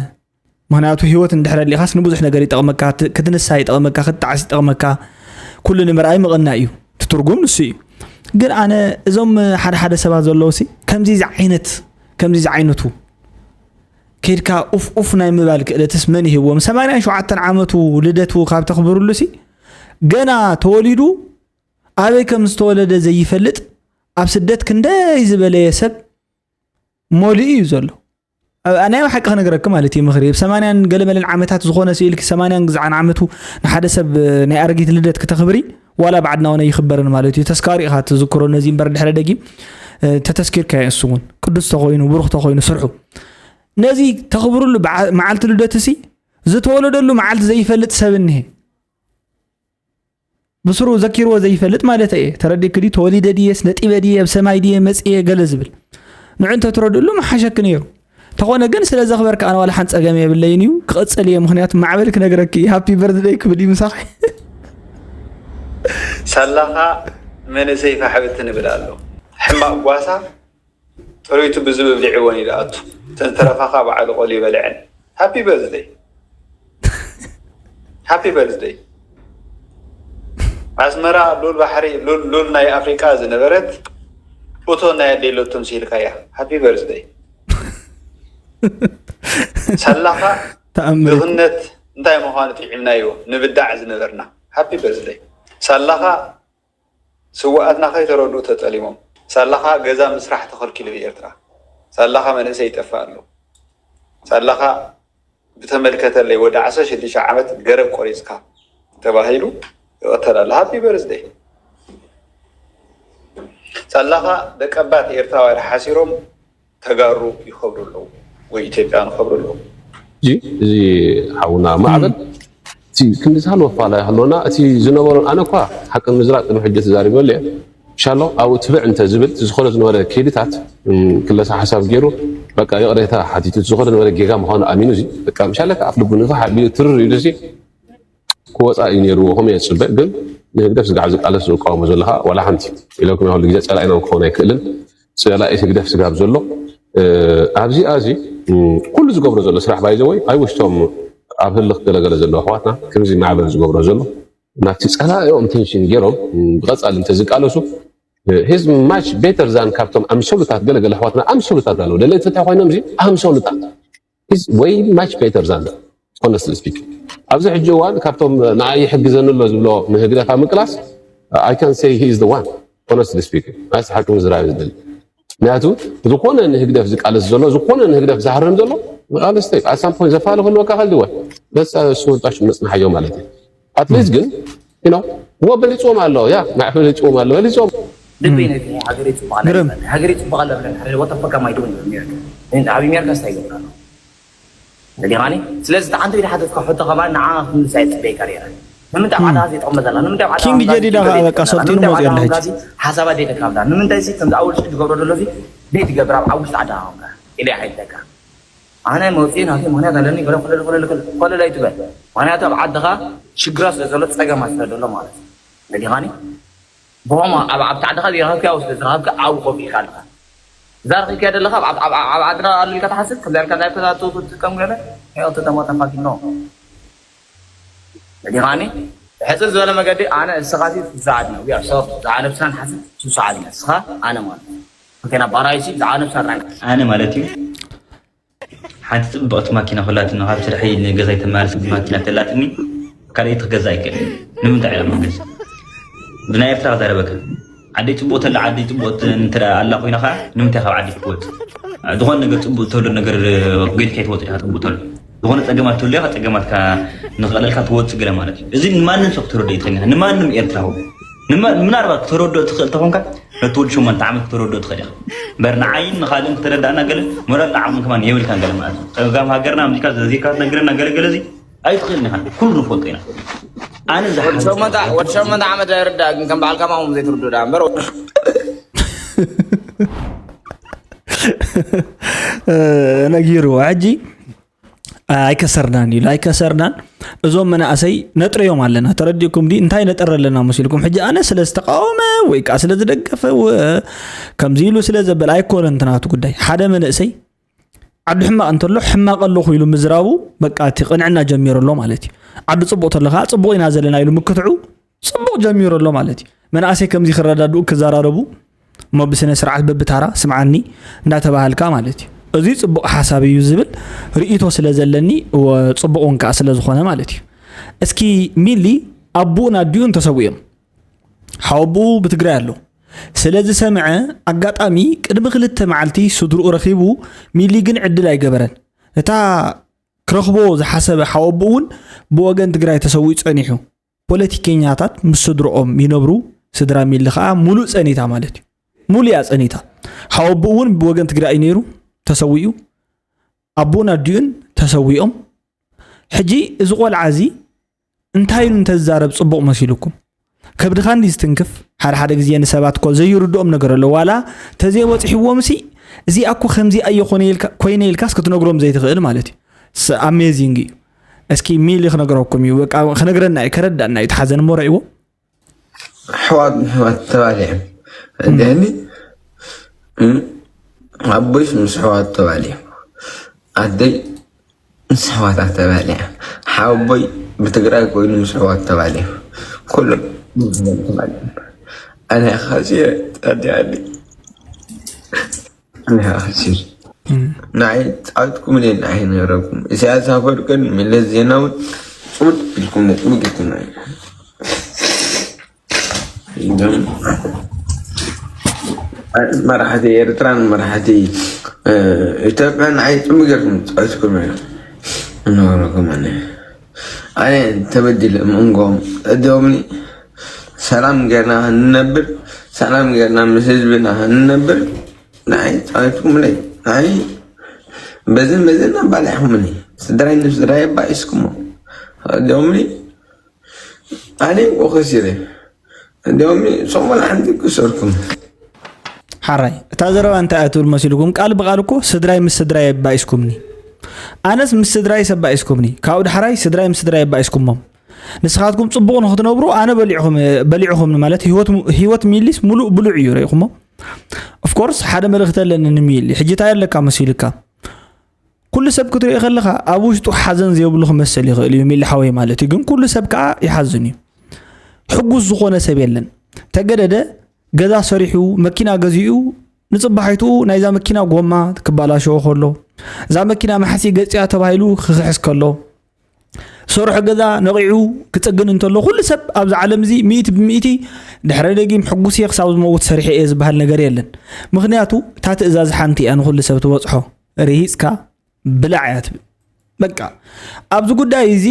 ምክንያቱ ህይወት እንድሕር ኣሊኻስ ንብዙሕ ነገር ይጠቕመካ፣ ክትንሳ ይጠቕመካ፣ ክትጣዓስ ይጠቕመካ፣ ኩሉ ንምርኣይ ምቕና እዩ። እቲ ትርጉም ንሱ እዩ። ግን ኣነ እዞም ሓደ ሓደ ሰባት ዘለዉ ሲ ከምዚ ዓይነት ከምዚ ዝዓይነቱ ከይድካ ኡፍ ኡፍ ናይ ምባል ክእለትስ መን ይህዎም? ሰማንያን ሸውዓተን ዓመቱ ልደቱ ካብ ተኽብርሉ ሲ ገና ተወሊዱ ኣበይ ከም ዝተወለደ ዘይፈልጥ ኣብ ስደት ክንደይ ዝበለየ ሰብ ሞሊኡ እዩ ዘሎ። ናይ ሓቂ ክነግረኪ ማለት እዩ ምኽሪ ብ ሰማንያን ገለመለን ዓመታት ዝኾነ ስኢልኪ ሰማንያን ግዝዓን ዓመቱ ንሓደ ሰብ ናይ ኣረጊት ልደት ክተኽብሪ ዋላ ብዓድና ሆነ ይኽበርን ማለት እዩ። ተስካሪ ኢኻ ትዝክሮ ነዚ እምበር ድሕረ ደጊም ተተስኪርካ እሱ እውን ቅዱስ ተኾይኑ ብሩኽ ተኾይኑ ስርሑ ነዚ ተኽብርሉ መዓልቲ ልደት ሲ ዝተወለደሉ መዓልቲ ዘይፈልጥ ሰብ እኒሄ ብስሩ ዘኪርዎ ዘይፈልጥ ማለት እየ። ተረዲእክ ድዩ? ተወሊደ ድየስ ነጢበ ድየ ኣብ ሰማይ ድየ መፅየ ገለ ዝብል ንዑ እንተትረድእሉ ምሓሸክ ነይሩ። ተኾነ ግን ስለ ዘኽበርካ ኣነ ዋላ ሓንቲ ፀገም የብለይን እዩ ክቕፅል እየ። ምክንያቱ ማዕበል ክነግረክ እዩ ሃፒ በርዝደይ ክብል እዩ ምሳኺ። ሳላኻ መንእሰይ ፋሕብቲ ንብል ኣሎ ሕማቕ ጓሳ ጥሪቱ ብዝብብ ሊዕወን ይልኣቱ እተን ዝተረፋኻ ባዕሉ ቆልዩ በልዐን። ሃፒ በርዝደይ ሃፒ በርዝደይ። ኣስመራ ሉል ባሕሪ ሉል ሉል ናይ ኣፍሪቃ ዝነበረት ኡቶ ናይ ኣደይ ሎቱ ምሲልካያ። ሃፒ በርዝደይ። ሳላኻ ተኣምር ድኽነት እንታይ ምዃኑ ጥዒምናዮ ንብዳዕ ዝነበርና። ሃፒ በርዝደይ። ሳላኻ ስውኣትና ከይተረድኡ ተጠሊሞም። ሳላኻ ገዛ ምስራሕ ተኸልኪሉ ብኤርትራ። ሳላኻ መንእሰይ ይጠፍእ ኣሎ። ሳላኻ ብተመልከተለይ ወዲ ዓሰርተ ሽዱሽተ ዓመት ገረብ ቆሪፅካ ተባሂሉ ይቐተል ኣሎ። ሃፒ በርዝደይ። ሳላኻ ደቀባት ኤርትራውያን ሓሲሮም ተጋሩ ይኸብሩ ኣለዉ ወይ ኢትዮጵያን ይኸብሩ ኣለዉ። እዚ እዚ ሓውና ማዕበል እቲ ክንዲ ዝሃለወ ፋላ ይሃለወና እቲ ዝነበሮ ኣነ እኳ ሓቂ ንምዝራብ ቅድሚ ሕጂ ተዛሪበሉ እየ። ሻሎ ኣብኡ ትብዕ እንተ ዝብል እቲ ዝኾነ ዝነበረ ከይድታት እም፣ ክለሳ ሓሳብ ገይሩ በቃ ይቕሬታ ሓቲቱ እቲ ዝኾነ ዝነበረ ጌጋ ምዃኑ ኣሚኑ እዚ በቃ ምሻለ ከኣ ኣፍ ልቡ ንፋሕ ኣቢሉ ትርር ኢሉ እዚ ክወፃ እዩ ነይርዎ ከምኡ እየ ዝፅበ። ግን ንህግደፍ ስጋዕ ዝቃለስ ዝቃወሞ ዘለኻ ዋላ ሓንቲ ኢለኩም ኩሉ ግዜ ፀላኢና ክኸውን ኣይክእልን። ፀላኢ ህግደፍ ስጋብ ዘሎ ኣብዚ ኣዚ ኩሉ ዝገብሮ ዘሎ ስራሕ ባይዘወይ ኣይወሽቶም ኣብ ህልኽ ገለገለ ዘለዉ ኣሕዋትና ከምዚ ማዕበል ዝገብሮ ዘሎ ናብቲ ፀላኢኦም ቴንሽን ገይሮም ብቐፃሊ እንተዝቃለሱ ሂዝ ማች ቤተር ዛን ካብቶም ኣምሰሉታት ገለገለ ኣሕዋትና ኣምሰሉታት ኣለዉ ደለይቲ ፍትሒ ኮይኖም እዚ ኣምሰሉታት ሂዝ ወይ ማች ቤተር ዛን ሆነስትሊ ስፒክ ኣብዚ ሕጂ እዋን ካብቶም ንዓይ ይሕግዘኒ ኣሎ ዝብሎ ንህግደፍ ኣብ ምቅላስ I can say he is the one honestly speaking ናይስ ሓቂ ምዝራብ ዝደሊ ምክንያቱ ዝኾነ ንህግደፍ ዝቃለስ ዘሎ ዝኾነ ንህግደፍ ዝሃርም ዘሎ ኣንስቴ ኣሳምፖ ዘፋለ ክህልወካ ከልድወ በስ እሱ ወጣሽ መጽናሓዮ ማለት እዩ። ኣትሊስት ግን you know ወ በሊጽዎም ኣሎ ያ ማዕፈ በሊጽዎም ኣሎ በሊጽዎም ልቢ ነቲ ሃገር ይፅባለ ግርም። ሃገር ይፅባለ ብለን ሓደ ወተፈካ ማይ ድውን ሚርክ ኣብ ሚርካ ስታይ ይገብራሉ ዲኻኒ ስለዚ ተዓንተ ኢደ ሓተትካ ሕቶ ከማን ንዓ ክንሳ ይፅበይ ካሪራ ንምንታይ ዓዳ ዘይጠቕመ ዘላ ንምንታይ ዓዳ ኪንግ ጀዲዳ ከዓ በቃ ሰልጢኑ መፅኡ ኣለች። ሓሳባ ደይ ተካብዳ ንምንታይ ሲ ከምዚ ኣውል ሽድ ገብሮ ዘሎ ሲ ደይ ትገብር ኣብ ዓውሽቲ ዓዳ ኢለ ሓይተካ ኣነ መውፅኢ ናተይ ምክንያት ኣለኒ ገለ ኮለል ኮለል ኮለል ኣይትበል። ምክንያቱ ኣብ ዓድኻ ሽግራት ስለ ዘሎ ፀገማት ስለ ዘሎ ማለት እዩ። ገዲኻኒ ብኸምኡ ኣብ ኣብቲ ዓድኻ ዘይረኸብካዮ ስለ ዝረኸብካ ኣብኡ ኮፍ ኢልካ ኣለኻ። እዛ ረኺብካያ ዘለኻ ኣብ ዓድና ኣሉ ኢልካ ትሓስብ ከምዚ ኢልካ ናይ ፕላቶ ክትጥቀም ገለ ያው ተጠማ ተፋኪኖ ገዲኻኒ ብሕፅር ዝበለ መገዲ ኣነ እስኻሲ ሱሳዓድ ነው ያው ሰብ ዝዓነብሳን ሓስብ ሱሳዓድ ነው እስኻ ኣነ ማለት ነው። እንተና ባራይሲ ዝዓነብሳን ራይ ኣነ ማለት እዩ ሓንቲ ፅብቕቲ ማኪና ኮላትኒ ካብ ስርሐይ ንገዛይ ተመላልስ ማኪና ተላትኒ ካልኣይቲ ክገዛ ኣይክእል ንምንታይ ኢላ መንገስ ብናይ ኤርትራ ክዛረበካ ዓደይ ፅቡቅ ተላ ዓደይ ፅቡቅ እንተ ኣላ ኮይና ከዓ ንምንታይ ካብ ዓዲ ትወፅ ዝኾነ ነገር ፅቡቅ ተሎ ነገር ገድካ ይትወፅ ኢካ ፅቡቅ ተሎ ዝኾነ ፀገማት ተሎ ኢካ ፀገማትካ ንክቀለልካ ትወፅ ገለ ማለት እዩ እዚ ንማንም ሰብ ክትረዶ ይትኽእል ንማንም ኤርትራዊ ምናልባት ክትረዶ ትኽእል ተኾንካ ነቲ ወዲ ሸሞንተ ዓመት ክትረድኦ ትኽእል ኢኻ እምበር ንዓይን ንኻልእን ክተረዳእና ገለ ሞራል ዓቕሚ ከማን የብልካን ገለ ማለት እዩ ጸገም ሃገርና ኣምዚካ ዘዚካ ትነግረና ገለ ገለ እዚ ኣይትኽእልን ኢኻ ኩሉ ንፈልጦ ኢና ኣነ ዝሓ ወዲ ሸሞንተ ዓመት ኣይርዳእ ግን ከም በዓልካ ማሙም ዘይትርዱ ዳ እምበር ነጊሩ ሕጂ ኣይከሰርናን ኢሉ ኣይከሰርናን እዞም መናእሰይ ነጥረዮም ኣለና ተረዲእኩም ዲ እንታይ ነጠረ ኣለና መሲልኩም ሕጂ ኣነ ስለ ዝተቃወመ ወይ ከዓ ስለ ዝደገፈ ከምዚ ኢሉ ስለ ዘበል ኣይኮነን ትናቱ ጉዳይ ሓደ መንእሰይ ዓዱ ሕማቕ እንተሎ ሕማቕ ኣለኹ ኢሉ ምዝራቡ በቃ እቲ ቅንዕና ጀሚሩ ኣሎ ማለት እዩ ዓዱ ፅቡቕ ተሎ ከዓ ፅቡቕ ኢና ዘለና ኢሉ ምክትዑ ፅቡቕ ጀሚሩ ኣሎ ማለት እዩ። መናእሰይ ከምዚ ክረዳድኡ ክዘራረቡ እሞ ብስነ ስርዓት በብታራ ስምዓኒ እንዳተባሃልካ ማለት እዩ። እዚ ፅቡቕ ሓሳብ እዩ ዝብል ርእይቶ ስለ ዘለኒ እወ ፅቡቕ እውን ከዓ ስለ ዝኾነ ማለት እዩ። እስኪ ሚሊ ኣቦኡን ኣዲኡን ተሰዊኦም ሓወቦኡ ብትግራይ ኣሎ ስለ ዝሰምዐ ኣጋጣሚ ቅድሚ ክልተ መዓልቲ ስድርኡ ረኺቡ ሚሊ ግን ዕድል ኣይገበረን እታ ክረኽቦ ዝሓሰበ ሓወቦኡ እውን ብወገን ትግራይ ተሰዊኡ ፀኒሑ ፖለቲከኛታት ምስ ስድርኦም ይነብሩ፣ ስድራ ሚሊ ኸዓ ሙሉእ ፀኒታ ማለት እዩ። ሙሉእ እያ ፀኒታ። ሓወቦኡ እውን ብወገን ትግራይ እዩ ነይሩ፣ ተሰዊኡ። ኣቦኡን ኣዲኡን ተሰዊኦም። ሕጂ እዚ ቆልዓ እዚ እንታይ ኢሉ እንተዝዛረብ ፅቡቕ መሲሉኩም? ከብድኻ እንዲ ዝትንክፍ ሓደ ሓደ ግዜ ንሰባት እኮ ዘይርድኦም ነገር ኣሎ ዋላ ተዘይበፂሕዎም ሲ እዚኣ እኮ ከምዚኣ እየ ኮይነ ኢልካስ ክትነግሮም ዘይትኽእል ማለት እዩ ኣሜዚንግ እዩ እስኪ ሚሊ ክነግረኩም እዩ ክነግረና እዩ ከረዳና እዩ ተሓዘን እሞ ረእይዎ ኣሕዋት ምሕዋት ተባሊዖም እንዲኒ ኣቦይስ ምስ ኣሕዋት ተባሊዖም ኣደይ ምስ ኣሕዋታ ተባሊዓ ሓወቦይ ብትግራይ ኮይኑ ምስ ኣሕዋት ተባሊዑ ኩሎም ተባሊዑ ኣነ ከሲረ ተባሊዓኒ ኣነ ከሲረ ንዓይ ፃውትኩም ለ ንዓይ ነረኩም ኢሳያስ ኣፈወርቅን መለስ ዜናውን ፅሙድ ኢልኩም ነጥቢ ገይርኩም መራሕቲ ኤርትራን መራሕቲ ኢትዮጵያን ንዓይ ፅምገርኩም ፀትኩም እዮም እነበረኩም ኣነ ኣነ ተበዲለ ምእንጎም እዲኦምኒ ሰላም ገርና ክንነብር ሰላም ገርና ምስ ህዝብና ክንነብር ንዓይ ፀትኩምለይ ንዓይ በዝን በዝን ኣባሊዕኩምኒ ስድራይ ንስድራይ ኣባኢስኩሞ እዲኦምኒ ኣነ እኮ ከሲረ እንዲያውም ሶማል ሓንቲ ክሰርኩም ሓራይ እታ ዘረባ እንታይ እያ ትብል መሲልኩም ቃል ብቃል እኮ ስድራይ ምስ ስድራይ ኣባኢስኩምኒ ኣነስ ምስ ስድራይ ሰባኢስኩምኒ ካብኡ ዳሕራይ ስድራይ ምስ ስድራይ ኣባኢስኩሞም ንስኻትኩም ፅቡቕ ንክትነብሩ ኣነ በሊዕኹምኒ ማለት ህይወት ሚሊስ ሙሉእ ብሉዕ እዩ ርኢኹሞ ኦፍኮርስ ሓደ መልእክቲ ኣለኒ ንሚሊ ሕጂ እንታይ ኣለካ መሲልካ ኩሉ ሰብ ክትሪኦ ከለኻ ኣብ ውሽጡ ሓዘን ዘይብሉ ክመስል ይኽእል እዩ ሚሊ ሓወይ ማለት እዩ ግን ኩሉ ሰብ ከዓ ይሓዝን እዩ ሕጉስ ዝኾነ ሰብ የለን ተገደደ ገዛ ሰሪሑ መኪና ገዚኡ ንፅባሒቱ ናይዛ መኪና ጎማ ክባላሸዎ ከሎ እዛ መኪና መሓሲ ገፂያ ተባሂሉ ክኽሕስ ከሎ ሰርሖ ገዛ ነቒዑ ክፅግን እንተሎ ኩሉ ሰብ ኣብዚ ዓለም እዚ ሚእቲ ብሚእቲ ድሕረ ደጊም ሕጉስ እየ ክሳብ ዝመውት ሰሪሐ እየ ዝበሃል ነገር የለን ምኽንያቱ እታ ትእዛዝ ሓንቲ እያ ንኩሉ ሰብ ትበፅሖ ርሂፅካ ብላዕ እያ ትብል። በቃ ኣብዚ ጉዳይ እዚ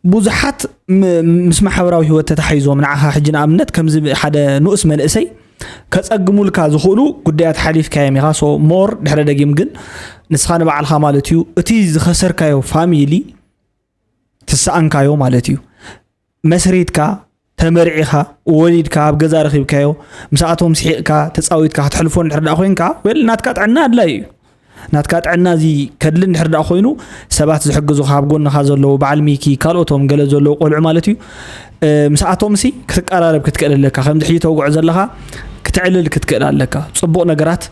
ብዙሓት ም- ምስ ማሕበራዊ ህይወት ተታሒዞም ንዓኻ ሕጂ ንኣብነት ከምዚ ሓደ ንኡስ መንእሰይ ከጸግሙልካ ዝኽእሉ ጉዳያት ሓሊፍካዮም ኢኻ። ሶ ሞር ድሕረ ደጊም ግን ንስኻ ንባዕልኻ ማለት እዩ እቲ ዝኸሰርካዮ ፋሚሊ ትሰኣንካዮ ማለት እዩ። መስሪትካ ተመርዒኻ ወሊድካ ኣብ ገዛ ረኺብካዮ ምስኣቶም ስሒቕካ ተፃዊትካ ክትሕልፎ እንድሕር ደኣ ኮይንካ ወል ናትካ ጥዕና ኣድላይ እዩ። ናትካ ጥዕና እዚ ከድሊ እንድሕር ደኣ ኮይኑ ሰባት ዝሕግዙኻ ኣብ ጎንኻ ዘለዉ በዓል ሚኪ ካልኦቶም ገለ ዘለዉ ቆልዑ ማለት እዩ። ምስኣቶም ሲ ክትቀራረብ ክትክእል ኣለካ። ከምዚ ሕጂ ተውግዖ ዘለኻ ክትዕልል ክትክእል ኣለካ። ፅቡቕ ነገራት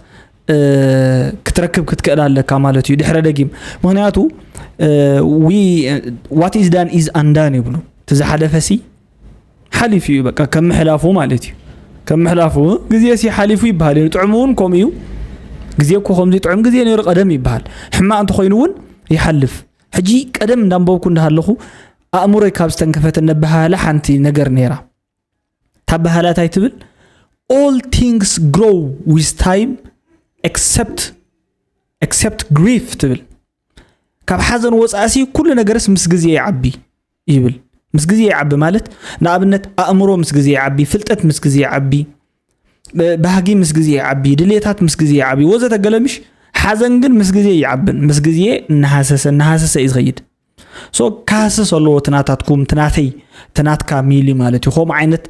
ክትረክብ ክትክእል ኣለካ ማለት እዩ። ድሕረ ደጊም ምክንያቱ what is done is undone ይብሉ። እቲ ዝሓለፈ ሲ ሓሊፉ እዩ። በቃ ከም ምሕላፉ ማለት እዩ። ከም ምሕላፉ ግዜ ሲ ሓሊፉ ይበሃል እዩ። ጥዑም እውን ከምኡ እዩ። ግዜ እኮ ከምዚ ጥዑም ግዜ ነይሩ ቀደም ይበሃል። ሕማቕ እንተኮይኑ እውን ይሓልፍ። ሕጂ ቀደም እንዳንበብኩ እንዳሃለኹ ኣእምሮይ ካብ ዝተንከፈተ ነባሃላ ሓንቲ ነገር ነይራ። ታባሃላ እንታይ ትብል? All things grow with time except except grief ትብል። ካብ ሓዘን ወፃእሲ ኩሉ ነገርስ ምስ ግዜ ይዓቢ ይብል። ምስ ግዜ ይዓቢ ማለት ንኣብነት ኣእምሮ ምስ ግዜ ይዓቢ፣ ፍልጠት ምስ ግዜ ይዓቢ፣ ባህጊ ምስ ግዜ ይዓቢ፣ ድሌታት ምስ ግዜ ይዓቢ ወዘተ ገለምሽ። ሓዘን ግን ምስ ግዜ ይዓብን ምስ ግዜ እናሃሰሰ እናሃሰሰ እዩ ዝኸይድ። ሶ ካህስስ ኣለዎ ትናታትኩም ትናተይ ትናትካ ሚሊ ማለት እዩ። ከምኡ ዓይነት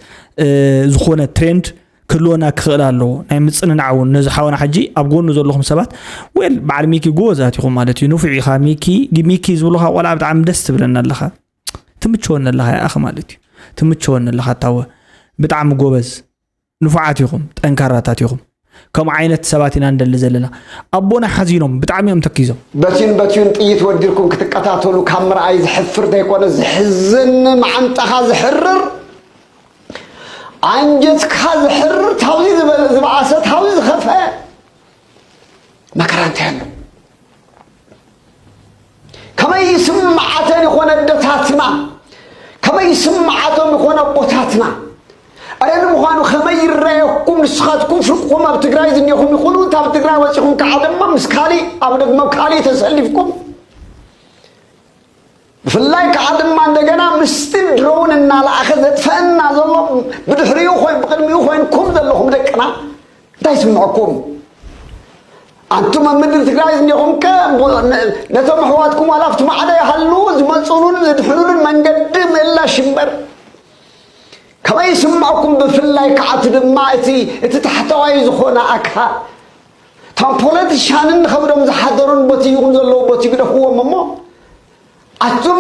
ዝኾነ ትሬንድ ክህልወና ክኽእል ኣለዎ። ናይ ምፅንናዕ እውን ነዚ ሓወና ሕጂ ኣብ ጎኑ ዘለኹም ሰባት ወል በዓል ሚኪ ጎበዛት ኢኹም ማለት እዩ። ንፉዕ ኢኻ ሚኪ። ሚኪ ዝብሉኻ ቆልዓ ብጣዕሚ ደስ ትብለና ኣለኻ። ትምቸወኒ ኣለኻ ይኣኺ ማለት እዩ። ትምቸወኒ ኣለኻ ታወ። ብጣዕሚ ጎበዝ። ንፉዓት ኢኹም፣ ጠንካራታት ኢኹም። ከምኡ ዓይነት ሰባት ኢና ንደሊ ዘለና። ኣቦና ሓዚኖም ብጣዕሚ እዮም ተኪዞም። በትዩን በትዩን ጥይት ወዲርኩም ክትቀታተሉ ካብ ምርኣይ ዝሕፍር ዘይኮነ ዝሕዝን፣ መዓንጣኻ ዝሕርር፣ ኣንጀትካ ዝሕርር፣ ታብዚ ዝበለ ዝበኣሰ፣ ታብዚ ዝኸፍአ መከራ እንታይ ኣሎ? ከመይ ይስምዓተን ይኾነ ኣደታትና? ከመይ ይስምዓቶም ይኾነ ኣቦታትና? ኣረ ንምዃኑ ከመይ ይረኣየኩም ንስኻትኩም ፍርቁም ኣብ ትግራይ ዝኒኹም ይኹኑ፣ ኣብ ትግራይ ወፂኹም ከዓ ድማ ምስ ካሊእ ኣብ ደግሞ ካሊእ ተሰሊፍኩም? ብፍላይ ከዓ ድማ እንደገና ምስቲ ድሮውን እናለኣኸ ዘጥፈአና ዘሎ ብድሕሪኡ ኮይኑ ብቅድሚኡ ኮይንኩም ዘለኹም ደቅና እንታይ ይስምዐኩም? ኣንቱም ኣብ ምድሪ ትግራይ ዝኒኹም ከ ነቶም ኣሕዋትኩም ዋላ ኣብቲ ማዕዶ ይሃሉ ዝመፁሉን ዝድሕኑሉን መንገዲ ምእላሽ እምበር ከመይ ይስምዐኩም? ብፍላይ ከዓ እቲ ድማ እቲ እቲ ታሕተዋይ ዝኾነ ኣካል እቶም ፖለቲሻንን ከብዶም ዝሓደሩን ቦቲ ይኹን ዘለዉ ቦቲ ግደፍዎም እሞ ኣቱም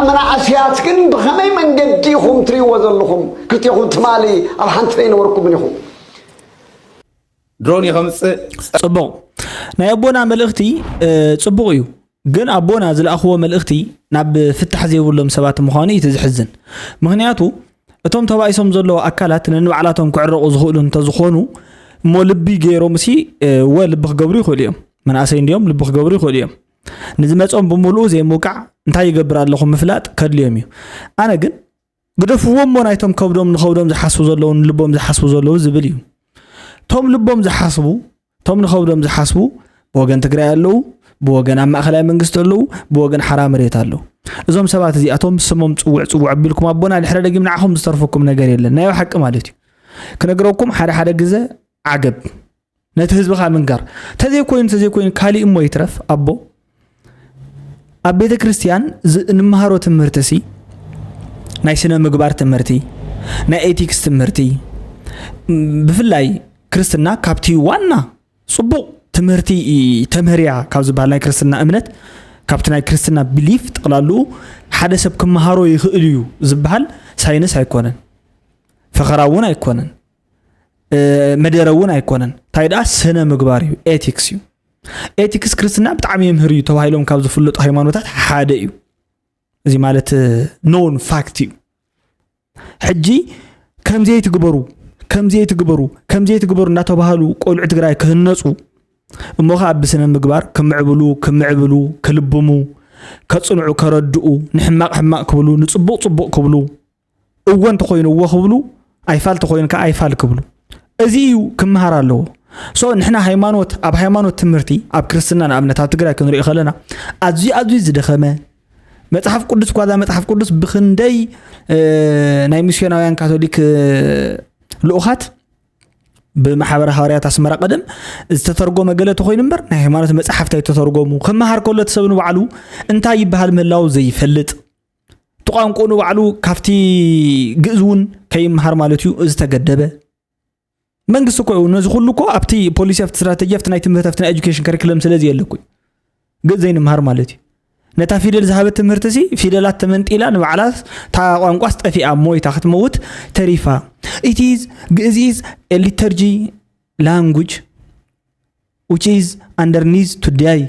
መናእሰያት ግን ብኸመይ መንገዲ ኢኹም ትሪእዎ ዘለኹም? ክልቲኹም ትማሊ ኣብ ሓንቲ ዘይነበርኩምን ኢኹም። ድሮን እየ ከምፅእ። ፅቡቕ ናይ ኣቦና መልእኽቲ ፅቡቕ እዩ። ግን ኣቦና ዝለኣኽዎ መልእኽቲ ናብ ፍታሕ ዘይብሎም ሰባት ምዃኑ እዩ እቲ ዝሕዝን። ምኽንያቱ እቶም ተባኢሶም ዘለዉ ኣካላት ነንባዕላቶም ክዕረቑ ዝኽእሉ እንተዝኾኑ እሞ ልቢ ገይሮም ሲ ወ ልቢ ክገብሩ ይኽእሉ እዮም። መናእሰይ እንዲኦም ልቢ ክገብሩ ይኽእሉ እዮም። ንዝመጾም ብምሉኡ ዘይምውቃዕ እንታይ ይገብር ኣለኹ ምፍላጥ ከድልዮም እዩ። ኣነ ግን ግደፍዎ እሞ ናይቶም ከብዶም ንኸብዶም ዝሓስቡ ዘለዉ ንልቦም ዝሓስቡ ዘለዉ ዝብል እዩ። ቶም ልቦም ዝሓስቡ ቶም ንኸብዶም ዝሓስቡ ብወገን ትግራይ ኣለዉ፣ ብወገን ኣብ ማእኸላይ መንግስቲ ኣለዉ፣ ብወገን ሓራ መሬት ኣለዉ። እዞም ሰባት እዚኣቶም ስሞም ፅውዕ ፅውዕ ኣቢልኩም ኣቦና ድሕረ ደጊም ንዓኹም ዝተርፈኩም ነገር የለን። ናይ ሓቂ ማለት እዩ። ክነግረኩም ሓደ ሓደ ግዘ ዓገብ ነቲ ህዝብኻ ምንጋር ተዘይኮይኑ ተዘይኮይኑ ካሊእ እሞ ይትረፍ ኣቦ ኣብ ቤተ ክርስቲያን ዝ- እንመሃሮ ትምህርቲ ሲ ናይ ስነ ምግባር ትምህርቲ ናይ ኤቲክስ ትምህርቲ ም- ብፍላይ ክርስትና ካብቲ ዋና ፅቡቕ ትምህርቲ ተምህርያ ካብ ዝበሃል ናይ ክርስትና እምነት ካብቲ ናይ ክርስትና ቢሊፍ ጠቕላልኡ ሓደ ሰብ ክመሃሮ ይኽእል እዩ ዝበሃል ሳይንስ ኣይኮነን ፈኸራ እውን ኣይኮነን መደረ እውን ኣይኮነን። እንታይ ደኣ ስነ ምግባር እዩ፣ ኤቲክስ እዩ። ኤቲክስ ክርስትና ብጣዕሚ የምህር እዩ ተባሂሎም ካብ ዝፍለጡ ሃይማኖታት ሓደ እዩ። እዚ ማለት ኖውን ፋክት እዩ። ሕጂ ከምዚ ኣይትግበሩ ከምዚ ኣይትግበሩ ከምዚ ኣይትግበሩ እንዳተባሃሉ ቆልዑ ትግራይ ክህነፁ እሞ ከዓ ብስነ ምግባር ክምዕብሉ ክምዕብሉ ክልብሙ ከፅንዑ ከረድኡ ንሕማቕ ሕማቕ ክብሉ ንፅቡቕ ፅቡቕ ክብሉ እወ እንተኾይኑ እወ ክብሉ ኣይፋል ተኾይኑ ከዓ ኣይፋል ክብሉ እዚ እዩ ክመሃር ኣለዎ። so ንሕና ሃይማኖት ኣብ ሃይማኖት ትምህርቲ ኣብ ክርስትና ንኣብነት ኣብ ትግራይ ክንሪኦ ከለና ኣዝዩ ኣዝዩ ዝደኸመ መጽሓፍ ቅዱስ ኳዛ መጽሓፍ ቅዱስ ብክንደይ ናይ ሚስዮናውያን ካቶሊክ ልኡኻት ብማሕበረ ሃዋርያት ኣስመራ ቀደም ዝተተርጎመ ገለ ተኮይኑ እምበር ናይ ሃይማኖት መጽሓፍቲ ኣይተተርጎሙ ክመሃር ከሎ እቲ ሰብ ንባዕሉ እንታይ ይበሃል ምህላው ዘይፈልጥ እቲ ቋንቋኡ ንባዕሉ ካብቲ ግእዝ እውን ከይመሃር ማለት እዩ ዝተገደበ መንግስቲ እኮ እዩ ነዚ ኩሉ እኮ ኣብቲ ፖሊሲ ኣብቲ ስትራተጂ ኣብቲ ናይ ትምህርቲ ኣብቲ ናይ ኤጁኬሽን ከሪክለም ስለዚ የለ እኮ እዩ ግእዝ ዘይንምሃር ማለት እዩ ነታ ፊደል ዝሃበት ትምህርቲ ሲ ፊደላት ተመንጢላ ንባዕላ እታ ቋንቋስ ጠፊኣ ሞይታ ክትመውት ተሪፋ it is ግእዝ is a liturgy language which is underneath to die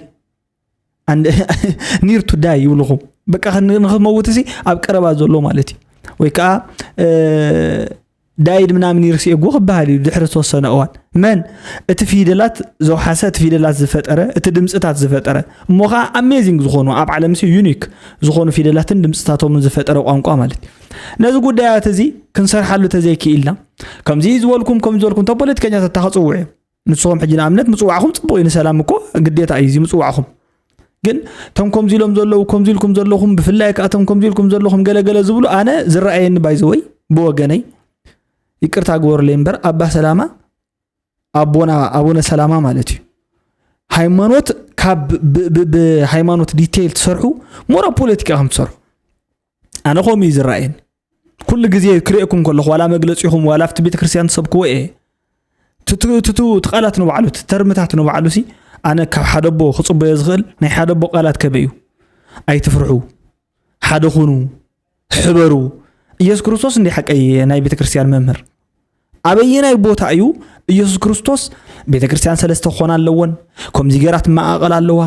near to die ይብልኹም በቃ ንክመውት ሲ ኣብ ቀረባ ዘሎ ማለት እዩ ወይ ከዓ ዳይድ ምናምን ይርስ የጎ ክበሃል እዩ ድሕሪ ዝተወሰነ እዋን መን እቲ ፊደላት ዘውሓሰ እቲ ፊደላት ዝፈጠረ እቲ ድምፅታት ዝፈጠረ እሞ ከዓ ኣሜዚንግ ዝኾኑ ኣብ ዓለም ሲ ዩኒክ ዝኾኑ ፊደላትን ድምፅታቶምን ዝፈጠረ ቋንቋ ማለት እዩ ነዚ ጉዳያት እዚ ክንሰርሓሉ ተዘይክኢልና ከምዚ ዝበልኩም ከም ዝበልኩም ተ ፖለቲከኛታት እታ ክፅውዑ እዮም ንስኹም ሕጂ ንኣብነት ምፅዋዕኹም ፅቡቅ እዩ ንሰላም እኮ ግዴታ እዩ እዚ ምፅዋዕኹም ግን እቶም ከምዚ ኢሎም ዘለዉ ከምዚ ኢልኩም ዘለኹም ብፍላይ ከዓ እቶም ከምዚ ኢልኩም ዘለኹም ገለገለ ዝብሉ ኣነ ዝረኣየኒ ባይዘወይ ብወገነይ ይቅርታ ግበሩለይ እምበር ኣባ ሰላማ ኣቦና ኣቡነ ሰላማ ማለት እዩ ሃይማኖት ካብ ብሃይማኖት ዲቴይል ትሰርሑ ሞራ ፖለቲካ ከም ትሰርሑ ኣነ ከምኡ እዩ ዝረኣየኒ ኩሉ ግዜ ክርእየኩም ከለኹ ዋላ መግለፂኹም ዋላ ኣብቲ ቤተክርስትያን ትሰብክዎ እየ ትቱ ትቃላት ንባዕሉ ትተርምታት ንባዕሉ ሲ ኣነ ካብ ሓደ ኣቦ ክፅበዮ ዝኽእል ናይ ሓደ ኣቦ ቃላት ከበዩ ኣይትፍርሑ ሓደ ኩኑ ሕበሩ ኢየሱስ ክርስቶስ እንዲ ሓቀይ ናይ ቤተክርስትያን መምህር ኣበየናይ ቦታ እዩ ኢየሱስ ክርስቶስ ቤተክርስትያን ሰለስተ ክኾና ኣለወን ከምዚ ገይራ ትመቃቀል ኣለዋ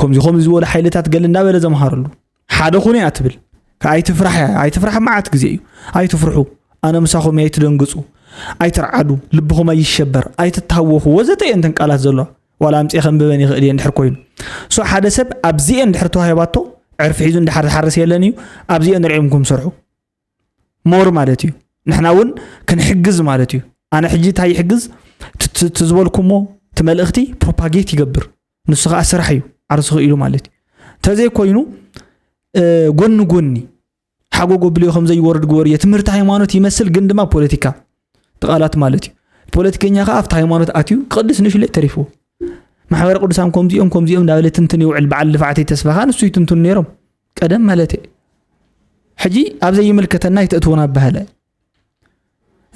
ከምዚ ከምዚ ዝበሉ ሓይልታት ገለ እንዳበለ ዘምሃረሉ ሓደ ኩኑ እያ ትብል ኣይትፍራሕ እያ ኣይትፍራሕ መዓት ግዜ እዩ ኣይትፍርሑ ኣነ ምሳኹም እየ ኣይትደንግፁ ኣይትርዓዱ ልብኹም ኣይሸበር ኣይትታወኹ ወዘተ እየን ተን ቃላት ዘለዋ ዋላ ኣምፅኤ ከንብበን ይኽእል እየ እንድሕር ኮይኑ ሶ ሓደ ሰብ ኣብዚኤን እንድሕር ተዋሂባቶ ዕርፊ ሒዙ እንዳሓር ዝሓርስ የለን እዩ ኣብዚኤን ርዒምኩም ስርሑ ሞር ማለት እዩ ንሕና እውን ክንሕግዝ ማለት እዩ ኣነ ሕጂ እንታይ ይሕግዝ ትዝበልኩሞ እቲ መልእኽቲ ፕሮፓጌት ይገብር ንሱ ከዓ ስራሕ እዩ ዓርሱ ክኢሉ ማለት እዩ ተዘይኮይኑ ጎኒ ጎኒ ሓጎ ጎብልዮ ከም ዘይወርድ ግበርዮ ትምህርቲ ሃይማኖት ይመስል ግን ድማ ፖለቲካ ትቃላት ማለት እዩ ፖለቲከኛ ከዓ ኣብቲ ሃይማኖት ኣትዩ ክቅድስ ንሽለ ተሪፍዎ ማሕበረ ቅዱሳን ከምዚኦም ከምዚኦም እንዳበለ ትንትን ይውዕል በዓል ልፍዓተይ ተስፋኻ ንሱ ይትንትኑ ነይሮም ቀደም ማለት ሕጂ ኣብ ዘይምልከተና ይተእትወና ኣባህለ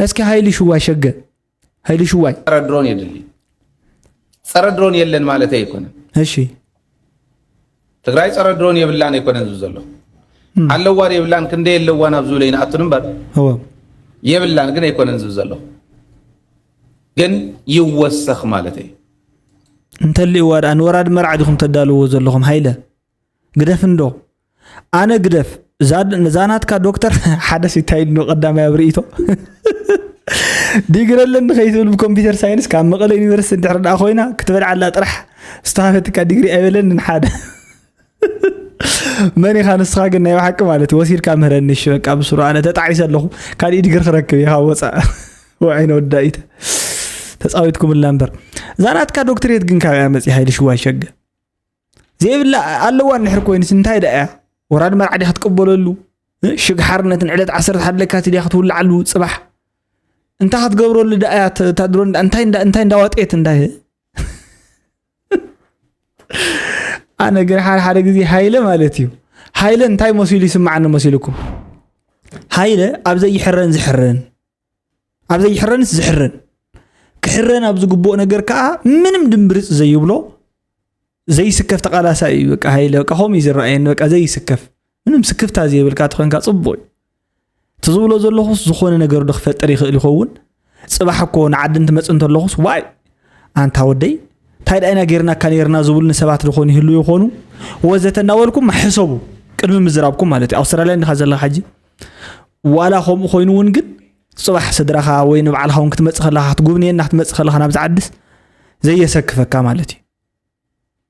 እስኪ ሃይሊ ሽዋይ ሸገ ሃይሊ ሽዋይ ጸረ ድሮን የድሊ ጸረ ድሮን የለን ማለት ኣይኮነን እሺ ትግራይ ጸረ ድሮን የብላን ኣይኮነን ዝብል ዘሎ ኣለዋን የብላን ክንደ የለዋን ኣብ ዝብለ ይንኣቱን እምበር እወ የብላን ግን ኣይኮነን ዝብል ዘሎ ግን ይወሰኽ ማለት እዩ እንተልእዋ ደኣ ንወራድ መርዓ ዲኹም ተዳልዎ ዘለኹም ሃይለ ግደፍ እንዶ ኣነ ግደፍ እዛ ናትካ ዶክተር ሓደ ሲታይ ኖ ቀዳማይ ኣብ ርእይቶ ዲግሪ ኣለኒ ከይትብል ብኮምፒተር ሳይንስ ካብ መቐለ ዩኒቨርሲቲ እንድሕር ደኣ ኮይና ክትበልዓላ ጥራሕ ዝተሃበትካ ዲግሪ ኣይበለንን ሓደ መን ኢኻ ንስኻ ግን ናይ ብሓቂ ማለት ወሲድካ ምህረኒ እሺ በቃ ብስሩ ኣነ ተጣዒሰ ኣለኹ ካሊእ ዲግሪ ክረክብ ኢኻ ወፃእ ወዓይነ ወዳኢተ ተፃዊትኩምላ እምበር እዛ ናትካ ዶክትሬት ግን ካበያ መፂ ሃይሊ ሽዋይ ሸገ ዘይብላ ኣለዋ እንድሕር ኮይንስ እንታይ ደኣ እያ ወራድ መርዓ ዲኻ ትቅበለሉ ሽግ ሓርነትን ዕለት ዓሰርተ ሓደ ለካቲት ዲኻ ክትውልዓሉ ፅባሕ እንታይ ክትገብረሉ ደኣ እያ እታ ድሮን እንታይ እንታይ እንዳዋጤት እንታይ ኣነ ግን ሓደ ሓደ ግዜ ሃይለ ማለት እዩ ሃይለ እንታይ መሲሉ ይስምዓኒ መሲልኩም ሃይለ ኣብ ዘይሕረን ዝሕረን ኣብ ዘይሕረንስ ዝሕረን ክሕረን ኣብ ዝግብኦ ነገር ከዓ ምንም ድምብርፅ ዘይብሎ ዘይስከፍ ተቃላሳይ እዩ በቃ ሃይለ በቃ ከምኡ እዩ ዝረኣየኒ በቃ ዘይስከፍ ምንም ስክፍታ ዘይብልካ ተኾንካ ፅቡቅ እዩ እቲ ዝብሎ ዘለኹስ ዝኾነ ነገር ዶ ክፈጥር ይኽእል ይኸውን ፅባሕ እኮ ንዓዲ እንትመፅእ እንተለኹስ ዋይ ኣንታ ወደይ እንታይ ደኣይና ጌርናካ ኔርና ዝብሉኒ ሰባት ዝኾኑ ይህሉ ይኾኑ ወዘተ እናበልኩም ሕሰቡ ቅድሚ ምዝራብኩም ማለት እዩ ኣውስትራልያ እንዲኻ ዘለኻ ሕጂ ዋላ ከምኡ ኮይኑ እውን ግን ፅባሕ ስድራኻ ወይ ንባዕልኻ እውን ክትመፅእ ከለኻ ክትጉብንየና ክትመፅእ ከለኻ ናብዚ ዓድስ ዘየሰክፈካ ማለት እዩ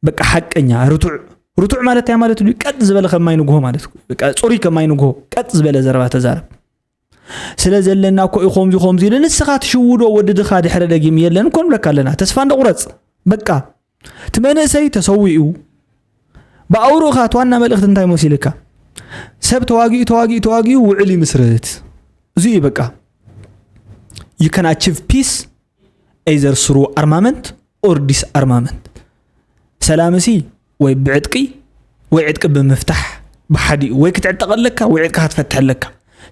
በቃ ሓቀኛ ርቱዕ ርቱዕ ማለት እንታይ ማለት እዩ ቀጥ ዝበለ ከማይ ንግሆ ማለት እዩ በቃ ፅሩይ ከማይ ንግሆ ቀጥ ዝበለ ዘረባ ተዛረብ ስለ ዘለና እኮ እዩ ከምዚ ከምዚ ኢሉ። ንስኻ ትሽውዶ ወዲ ድኻ ድሕረ ደጊም የለን እኮ ንብለካ ኣለና። ተስፋ እንደቑረጽ። በቃ። እቲ መንእሰይ ተሰዊኡ። ብኣውርኡ ኸኣ እቲ ዋና መልእኽቲ እንታይ መሲልካ? ሰብ ተዋጊኡ፣ ተዋጊኡ፣ ተዋጊኡ ውዕል ይምስርት። እዚ እዩ በቃ። You can achieve peace either through armament or disarmament። ሰላምሲ ወይ ብዕጥቂ ወይ ዕጥቂ ብምፍታሕ ብሓዲኡ ወይ ክትዕጠቕ ኣለካ ወይ ዕጥቅኻ ክትፈትሕ ኣለካ።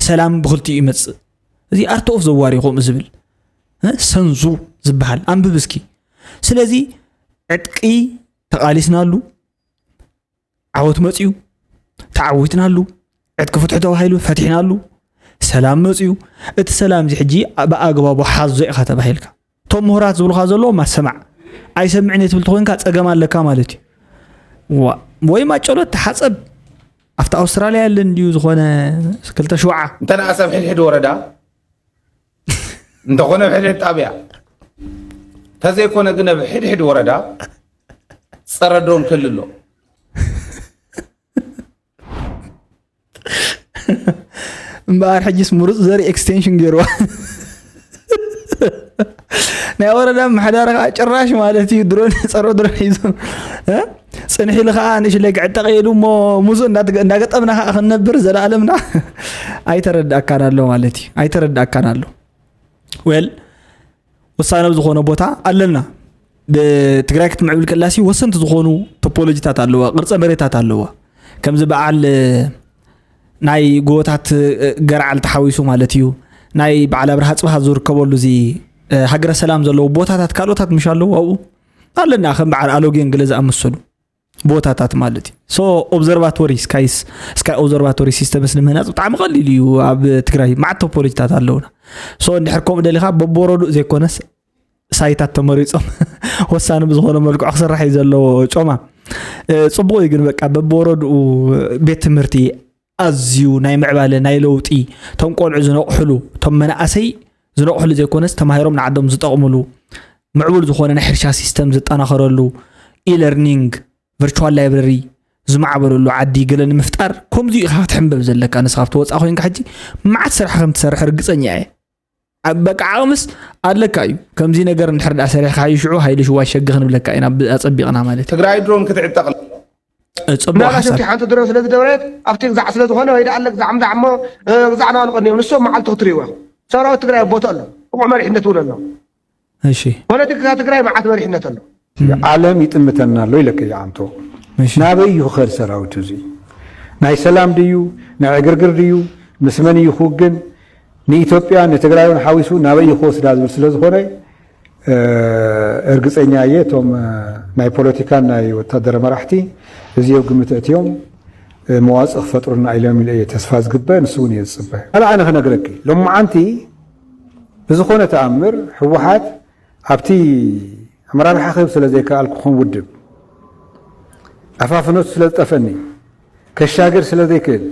ሰላም ብኽልቲኡ ይመጽእ። እዚ ኣርት ኦፍ ዘዋር እዩ ከምኡ ዝብል። እ? ሰንዙ ዝበሃል። ኣንብብ እስኪ። ስለዚ ዕጥቂ ተቓሊስናሉ፣ ዓወት መጽዩ፣ ተዓዊትናሉ፣ ዕጥቂ ፍትሑ ተባሂሉ ፈቲሕናሉ፣ ሰላም መጽዩ። እቲ ሰላም እዚ ሕጂ ብኣግባቡ ሓዞ ኢኻ ተባሂልካ። እቶም ምሁራት ዝብሉኻ ዘለዉ ማ ስማዕ። ኣይሰምዕን እየ ትብል ተኾይንካ ጸገም ኣለካ ማለት እዩ። ዋ፣ ወይ ማጨሎት ተሓጸብ። ኣብቲ ኣውስትራልያ ያለን ድዩ ዝኾነ ክልተ ሽውዓ? እንተ ንኣ ሰብ ሕድሕድ ወረዳ፣ እንተኾነ ኣብ ሕድሕድ ጣብያ፣ እንተዘይኮነ ግን ኣብ ሕድሕድ ወረዳ ጸረ ድሮን ክህሉ ኣሎ። እምበኣር ሕጂስ ምሩፅ ዘርኢ ኤክስቴንሽን ገይርዋ። ናይ ወረዳ ምሕዳር ከዓ ጭራሽ ማለት እዩ ድሮን፣ ፀረ ድሮን ሒዞም፣ እ? ፅንሕ ኢሉ ከዓ ንእሽለይ ክዕጠቕ ኢሉ እሞ ሙዙ እንዳትገ-፣ እንዳገጠምና ከዓ ክንነብር ዘለኣለምና። ኣይተረዳእካን ኣሎ ማለት እዩ። ኣይተረዳእካን ኣሎ። ዌል፣ ወሳነ ኣብ ዝኾነ ቦታ ኣለና። ብ-፣ ትግራይ ክትምዕብል ከላሲ ወሰንቲ ዝኾኑ ቶፖሎጂታት ኣለዋ፣ ቅርጸ መሬታት ኣለዋ። ከምዚ በዓል፣ እ፣ ናይ ጎቦታት፣ እ፣ ገርዓል ተሓዊሱ ማለት እዩ። ናይ በዓል ኣብርሃ ጽብሃ ዝርከበሉ እዚ፣ እ፣ ሃገረ ሰላም ዘለዎ ቦታታት ካልኦታት ምሽ ኣለዉ ኣብኡ? ኣለና፣ ከም በዓል ኣሎጌን ገለ ዝኣመሰሉ ቦታታት ማለት እዩ። ሶ ኦብዘርቫቶሪ፣ ስካይስ፣ ስካይ ኦብዘርቫቶሪ ሲስተምስ ንምህናጽ ብጣዕሚ ቀሊል እዩ። ኣብ ትግራይ መዓት ቶፖሎጂታት ኣለዉና። ሶ እንድሕር ከምኡ ደሊኻ በብወረድኡ ዘይኮነስ ሳይታት ተመሪጾም ወሳኒ ብዝኾነ መልክዑ ክስራሕ እዩ ዘለዎ ጮማ። እ፣ ጽቡቕ እዩ ግን በቃ በብወረድኡ ቤት ትምህርቲ ኣዝዩ ናይ ምዕባለ ናይ ለውጢ እቶም ቆልዑ ዝነቕሕሉ እቶም መናእሰይ ዝነቕሕሉ ዘይኮነስ ተማሂሮም ንዓዶም ዝጠቕምሉ ምዕቡል ዝኾነ ናይ ሕርሻ ሲስተም ዝጠናኸረሉ ኢለርኒንግ ቨርቹዋል ላይብረሪ ዝማዕበለሉ ዓዲ ገለ ንምፍጣር ከምዚ ኢኻ ክትሕንበብ ዘለካ። ንስኻ ኣብቲ ወፃእ ኮይንካ ሕጂ መዓት ስራሕ ከም ትሰርሕ ርግፀኛ እየ። ኣብ በቃ ዓቕምስ ኣለካ እዩ። ከምዚ ነገር እንድሕር ደኣ ሰሪሕካ እዩ ሽዑ ሃይለ ሽዋ ሸግ ክንብለካ ኢና ብ-፣ ኣጸቢቕና ማለት እዩ። ትግራይ ድሮን ክትዕጠቕ ጽቡቕ ናላ ሓሳብ። ሸውኪ ሓንቲ ድሮን ስለ ዝደብረት ኣብቲ ግዛዕ ስለ ዝኾነ ወይ ደኣ ኣለ ግዛዕ ምዛዕ እሞ፣ እ፣ ግዛዕ ናሉ ቀኒዮም ንሶም መዓልቲ ክትርእይዎ ኢኹም። ሰራዊት ትግራይ ኣብ ቦታ ኣሎ። ብቑዕ መሪሕነት እውን ኣሎ። እሺ። ፖለቲካ ትግራይ መዓት መሪሕነት ኣሎ። ዓለም ይጥምተና ኣሎ ኢለካ ይዓምቶ። እሺ። ናበይ እዩ ክኸድ ሰራዊት እዚ? ናይ ሰላም ድዩ? ናይ ዕግርግር ድዩ? ምስ መን እዩ ክውግን? ንኢትዮጵያ ንትግራይ እውን ሓዊሱ ናበይ እዩ ክወስዳ ዝብል ስለ ዝኾነ፣ እ፣ እርግፀኛ እየ እቶም፣ እ፣ ናይ ፖለቲካን ናይ ወታደር መራሕቲ እዚኦ ግምት እትዮም፣ እ፣ መዋፅእ ክፈጥሩና ኢሎም ኢለ እየ ተስፋ ዝግበ፣ ንሱ እውን እየ ዝፅበ። ካልእ ኣነ ክነግረኪ፣ ሎማዓንቲ ብዝኾነ ተኣምር ህወሓት ኣብቲ ኣመራርሓ ክህብ ስለ ዘይከኣልኩ ከም ውድብ ኣፋፍኖት ስለ ዝጠፈኒ ከሻግር ስለ ዘይክእል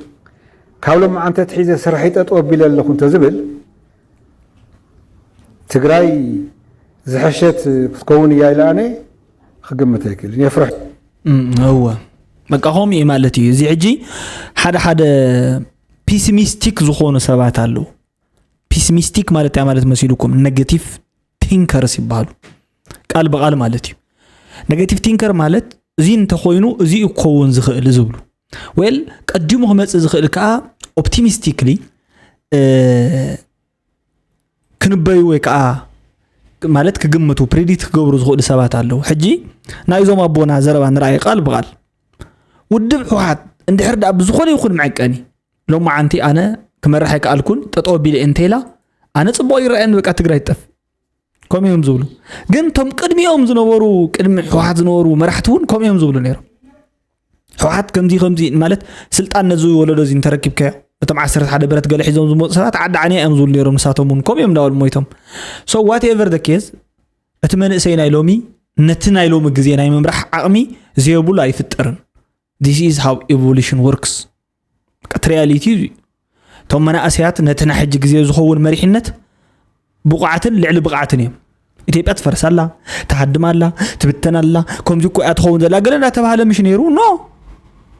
ካብ ሎማዓንቲ ኣትሒዘ ስርሐይ ጠጠው ኣቢለ ኣለኹ እንተዝብል ትግራይ ዝሐሸት ክትከውን እያ ኢለ ኣነ ክግምት ኣይክእልን። የፍርሕ። እም፣ እወ። በቃ ከምኡ እዩ ማለት እዩ። እዚ ሕጂ ሓደ ሓደ ፒሲሚስቲክ ዝኾኑ ሰባት ኣለዉ። ፒሲሚስቲክ ማለት እንታይ ማለት መሲሉኩም? ኔጌቲቭ ቲንከርስ ይበሃሉ። ቃል ብቃል ማለት እዩ። ኔጌቲቭ ቲንከር ማለት እዚ እንተኾይኑ እዚ እዩ ክኸውን ዝኽእል ዝብሉ። ዌል፣ ቀዲሙ ክመጽእ ዝኽእል ከኣ ኦፕቲሚስቲክሊ፣ እ፣ ክንበዩ ወይ ከኣ ማለት ክግምቱ፣ ፕሪዲክት ክገብሩ ዝኽእሉ ሰባት ኣለዉ። ሕጂ ናይዞም ኣቦና ዘረባ ንረኣይ ቃል ብቃል። ውድብ ህወሓት እንድሕር ደኣ ብዝኾነ ይኹን መዐቀኒ ሎማዓንቲ ኣነ ክመርሕ ኣይከኣልኩን፣ ጠጠው ኣቢለ እየ እንተኢላ፣ ኣነ ጽቡቕ ይረኣየኒ፣ በቃ ትግራይ ትጠፍእ። ከምኡ እዮም ዝብሉ። ግን እቶም ቅድሚኦም ዝነበሩ፣ ቅድሚ ህወሓት ዝነበሩ መራሕቲ እውን ከምኡ እዮም ዝብሉ ነይሮም። ህወሓት ከምዚ፣ ከምዚ ማለት ስልጣን ነዚ ወለዶ እዚ እንተረኪብካዮ፣ እቶም ዓሰርተ ሓደ ብረት ገለ ሒዞም ዝመፁ ሰባት ዓዲ ዓንያ እዮም ዝብሉ ነይሮም። ንሳቶም እውን ከምኡ እዮም እንዳበሉ ሞይቶም። So whatever the case፣ እቲ መንእሰይ ናይ ሎሚ ነቲ ናይ ሎሚ ግዜ ናይ ምምራሕ ዓቕሚ ዘየብሉ ኣይፍጠርን። This is how evolution works። በቃ እቲ ሪያሊቲ እዩ። እቶም መናእሰያት ነቲ ናይ ሕጂ ግዜ ዝኸውን መሪሕነት ብቑዓትን ልዕሊ ብቕዓትን እዮም። ኢትዮጵያ ትፈርስ ኣላ፣ ትሃድም ኣላ፣ ትብተን ኣላ፣ ከምዚ እኮ እያ ትኸውን ዘላ ገለ እናተባህለ ምሽ ነይሩ? ኖ።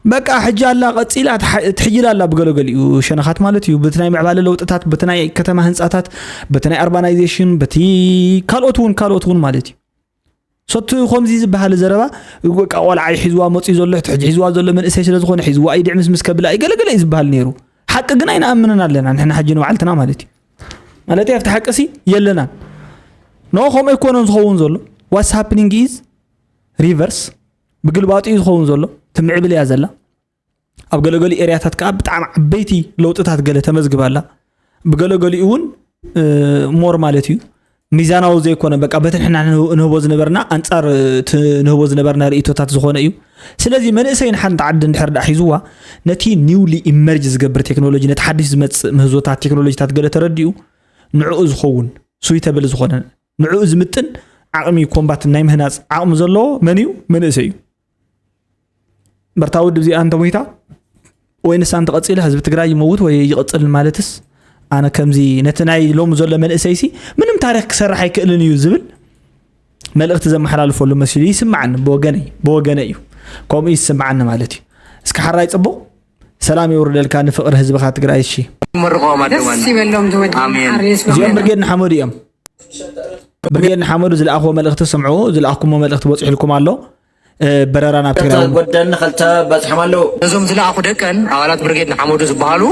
በቃ ሕጂ ኣላ ቀፂላ ትሓ- ትሕይል ኣላ ብገለገሊኡ ሸነኻት ማለት እዩ። በቲ ናይ ምዕባለ ለውጥታት፣ በቲ ናይ ከተማ ህንፃታት፣ በቲ ናይ ኣርባናይዜሽን፣ በቲ ካልኦት እውን ካልኦት እውን ማለት እዩ። ሶቲ ከምዚ ዝበሃል ዘረባ በቃ ቆልዓ እዩ ሒዝዋ መፅኡ ዘሎ፣ እቲ ሕጂ ሒዝዋ ዘሎ መንእሰይ ስለ ዝኾነ ሒዝዋ እዩ ድዕምስ ምስ ከብላ እዩ ገለገለ እዩ ዝበሃል ነይሩ። ሓቂ ግን ኣይንኣምንን ኣለና ንሕና ሕጂ ንባዕልትና ማለት እዩ። ማለት ኣብቲ ሓቂ ሲ የለናን። ኖ ከምኡ ኣይኮነን ዝኸውን ዘሎ። ዋትስ ሃፕኒንግ ኢዝ ሪቨርስ፣ ብግልባጡ እዩ ዝኸውን ዘሎ። ትምዕብል እያ ዘላ። ኣብ ገለገሊ ኤርያታት ከዓ ብጣዕሚ ዓበይቲ ለውጥታት ገለ ተመዝግባ ኣላ። ብገለገሊኡ እውን ሞር ማለት እዩ ሚዛናዊ ዘይኮነ በቃ በቲ ንሕና ንህቦ ዝነበርና ኣንፃር እቲ ንህቦ ዝነበርና ርእቶታት ዝኾነ እዩ። ስለዚ መንእሰይ ንሓንቲ ዓዲ እንድሕር ደኣ ሒዝዋ ነቲ ኒውሊ ኢመርጅ ዝገብር ቴክኖሎጂ፣ ነቲ ሓድሽ ዝመፅእ ምህዞታት ቴክኖሎጂታት ገለ ተረዲኡ ንዕኡ ዝኸውን ስዊተብል ዝኾነ ንዕኡ ዝምጥን ዓቕሚ ኮምባት ናይ ምህናፅ ዓቕሚ ዘለዎ መን እዩ? መንእሰይ እዩ። በርታ ውድብ እዚኣ እንተሞይታ ወይ ንሳ እንተቐፂላ ህዝቢ ትግራይ ይመውት ወይ ይቕፅል ማለትስ ኣነ ከምዚ ነቲ ናይ ሎሚ ዘሎ መንእሰይሲ ምንም ታሪክ ክሰርሕ ኣይክእልን እዩ ዝብል መልእኽቲ ዘመሓላልፈሉ መሲሉ ይስምዓኒ። ብወገነይ ብወገነ እዩ ከምኡ ይስምዓኒ ማለት እዩ። እስኪ ሓራይ ፅቡቕ ሰላም የውርደልካ ንፍቕሪ ህዝብኻ ትግራይ። እሺ ይመርቆም ደስ ኣደዋና። ይበሎም ዝወድ ኣሜን። ሓርየስ እዚኦም በሎም። ብርጌድ ንሓመዱ እዮም። ብርጌድ ንሓመዱ ዝለኣኽዎ መልእኽቲ ስምዑ። ዝለኣኽኩሞ መልእኽቲ በፂሑልኩም ኣሎ። በረራ ናብ ትግራይ እውን። ጎደን ኸልተ በፅሖም ኣለዉ። እዞም ዝለኣኹ ደቀን ኣባላት ብርጌድ ንሓመዱ ዝበሃሉ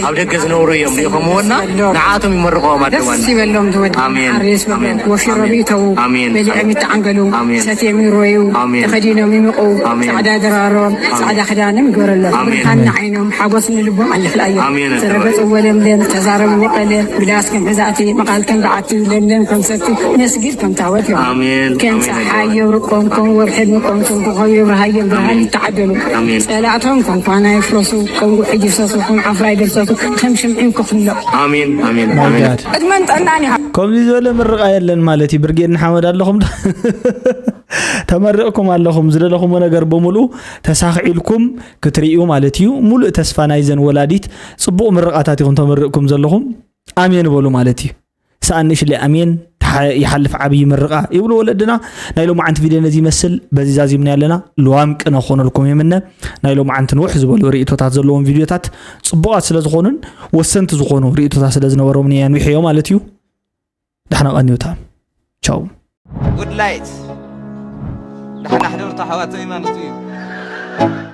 ኣብ ደገ ዝነብሩ እዮም። ሪኢኹምዎና ንዓቶም ይመርቆም ኣደዋና። ደስ ይበሎም ዝወድ ኣሜን። ሓርየስ በሎም። ኣሜን። ወፊሮም ኣሜን። ይእተዉ ኣሜን። በሊዖም ይተዓንገሉ። ኣሜን። ሰትዮም ይሮዩ። ኣሜን። ተኸዲኖም ይምቑ። ኣሜን። ፃዕዳ ድራሮም ኣሜን። ፃዕዳ ክዳኖም ይገበረሎም። ኣሜን። ብርሃን ንዓይኖም ሓጎስ ንልቦም ኣለኽልኣዮም። ኣሜን። ዝረገፅዎ ለምለም ተዛረብዎ ቀለም ግዳስ ከም ሕዛእቲ መቓል ከም በዓቲ ለምለም ከም ሰቲ መስጊድ ከም ታወት እዮም። ኣሜን። ከም ኣሜን። ፀሓይ የብርቆም ከም ወርሒ ንቆም ከም ኮኸብ የብርሃዮም ብርሃን ኣሜን። ይተዓደሉ። ኣሜን። ፀላእቶም ከም ኳና ይፍረሱ ከም ጉሒ ይፍሰሱ ከም ዓፍራ ይደርሰሱ ከም ሽምዒ ክፍለቑ። ኣሜን ኣሜን ኣሜን። ማይጋድ ዕድመን ጥዕናን ይሃብ። ከምዚ ዝበለ ምርቓ የለን ማለት እዩ። ብርጌድ ንሓመድ ኣለኹም ዶ? ተመሪቕኩም ኣለኹም ዝደለኹሞ ነገር ብምልኡ ተሳኺዕልኩም ክትርእዩ ማለት እዩ። ሙሉእ ተስፋ ናይዘን ወላዲት ፅቡቕ ምርቓታት ኢኹም ተመሪቕኩም ዘለኹም። ኣሜን በሉ ማለት እዩ። ሰኣን ንእሽለይ ኣሜን ይሓልፍ ዓብዪ ምርቓ ይብሉ ወለድና። ናይ ሎማዓንቲ ቪድዮ ነዚ ይመስል። በዚ ዛዚምና ኣለና። ልዋም ቅነ ክኾነልኩም የምነ። ናይ ሎማዓንቲ ንውሕ ዝበሉ ርእቶታት ዘለዎም ቪድዮታት ፅቡቓት ስለ ዝኾኑን ወሰንቲ ዝኾኑ ርእቶታት ስለ ዝነበሮምን እየ ኣንዊሐዮ ማለት እዩ። ዳሕና ቀንዩታ ቻው። ጉድ ላይት ዳሕና ሕደርቱ ኣሕዋተይ ማለት እዩ።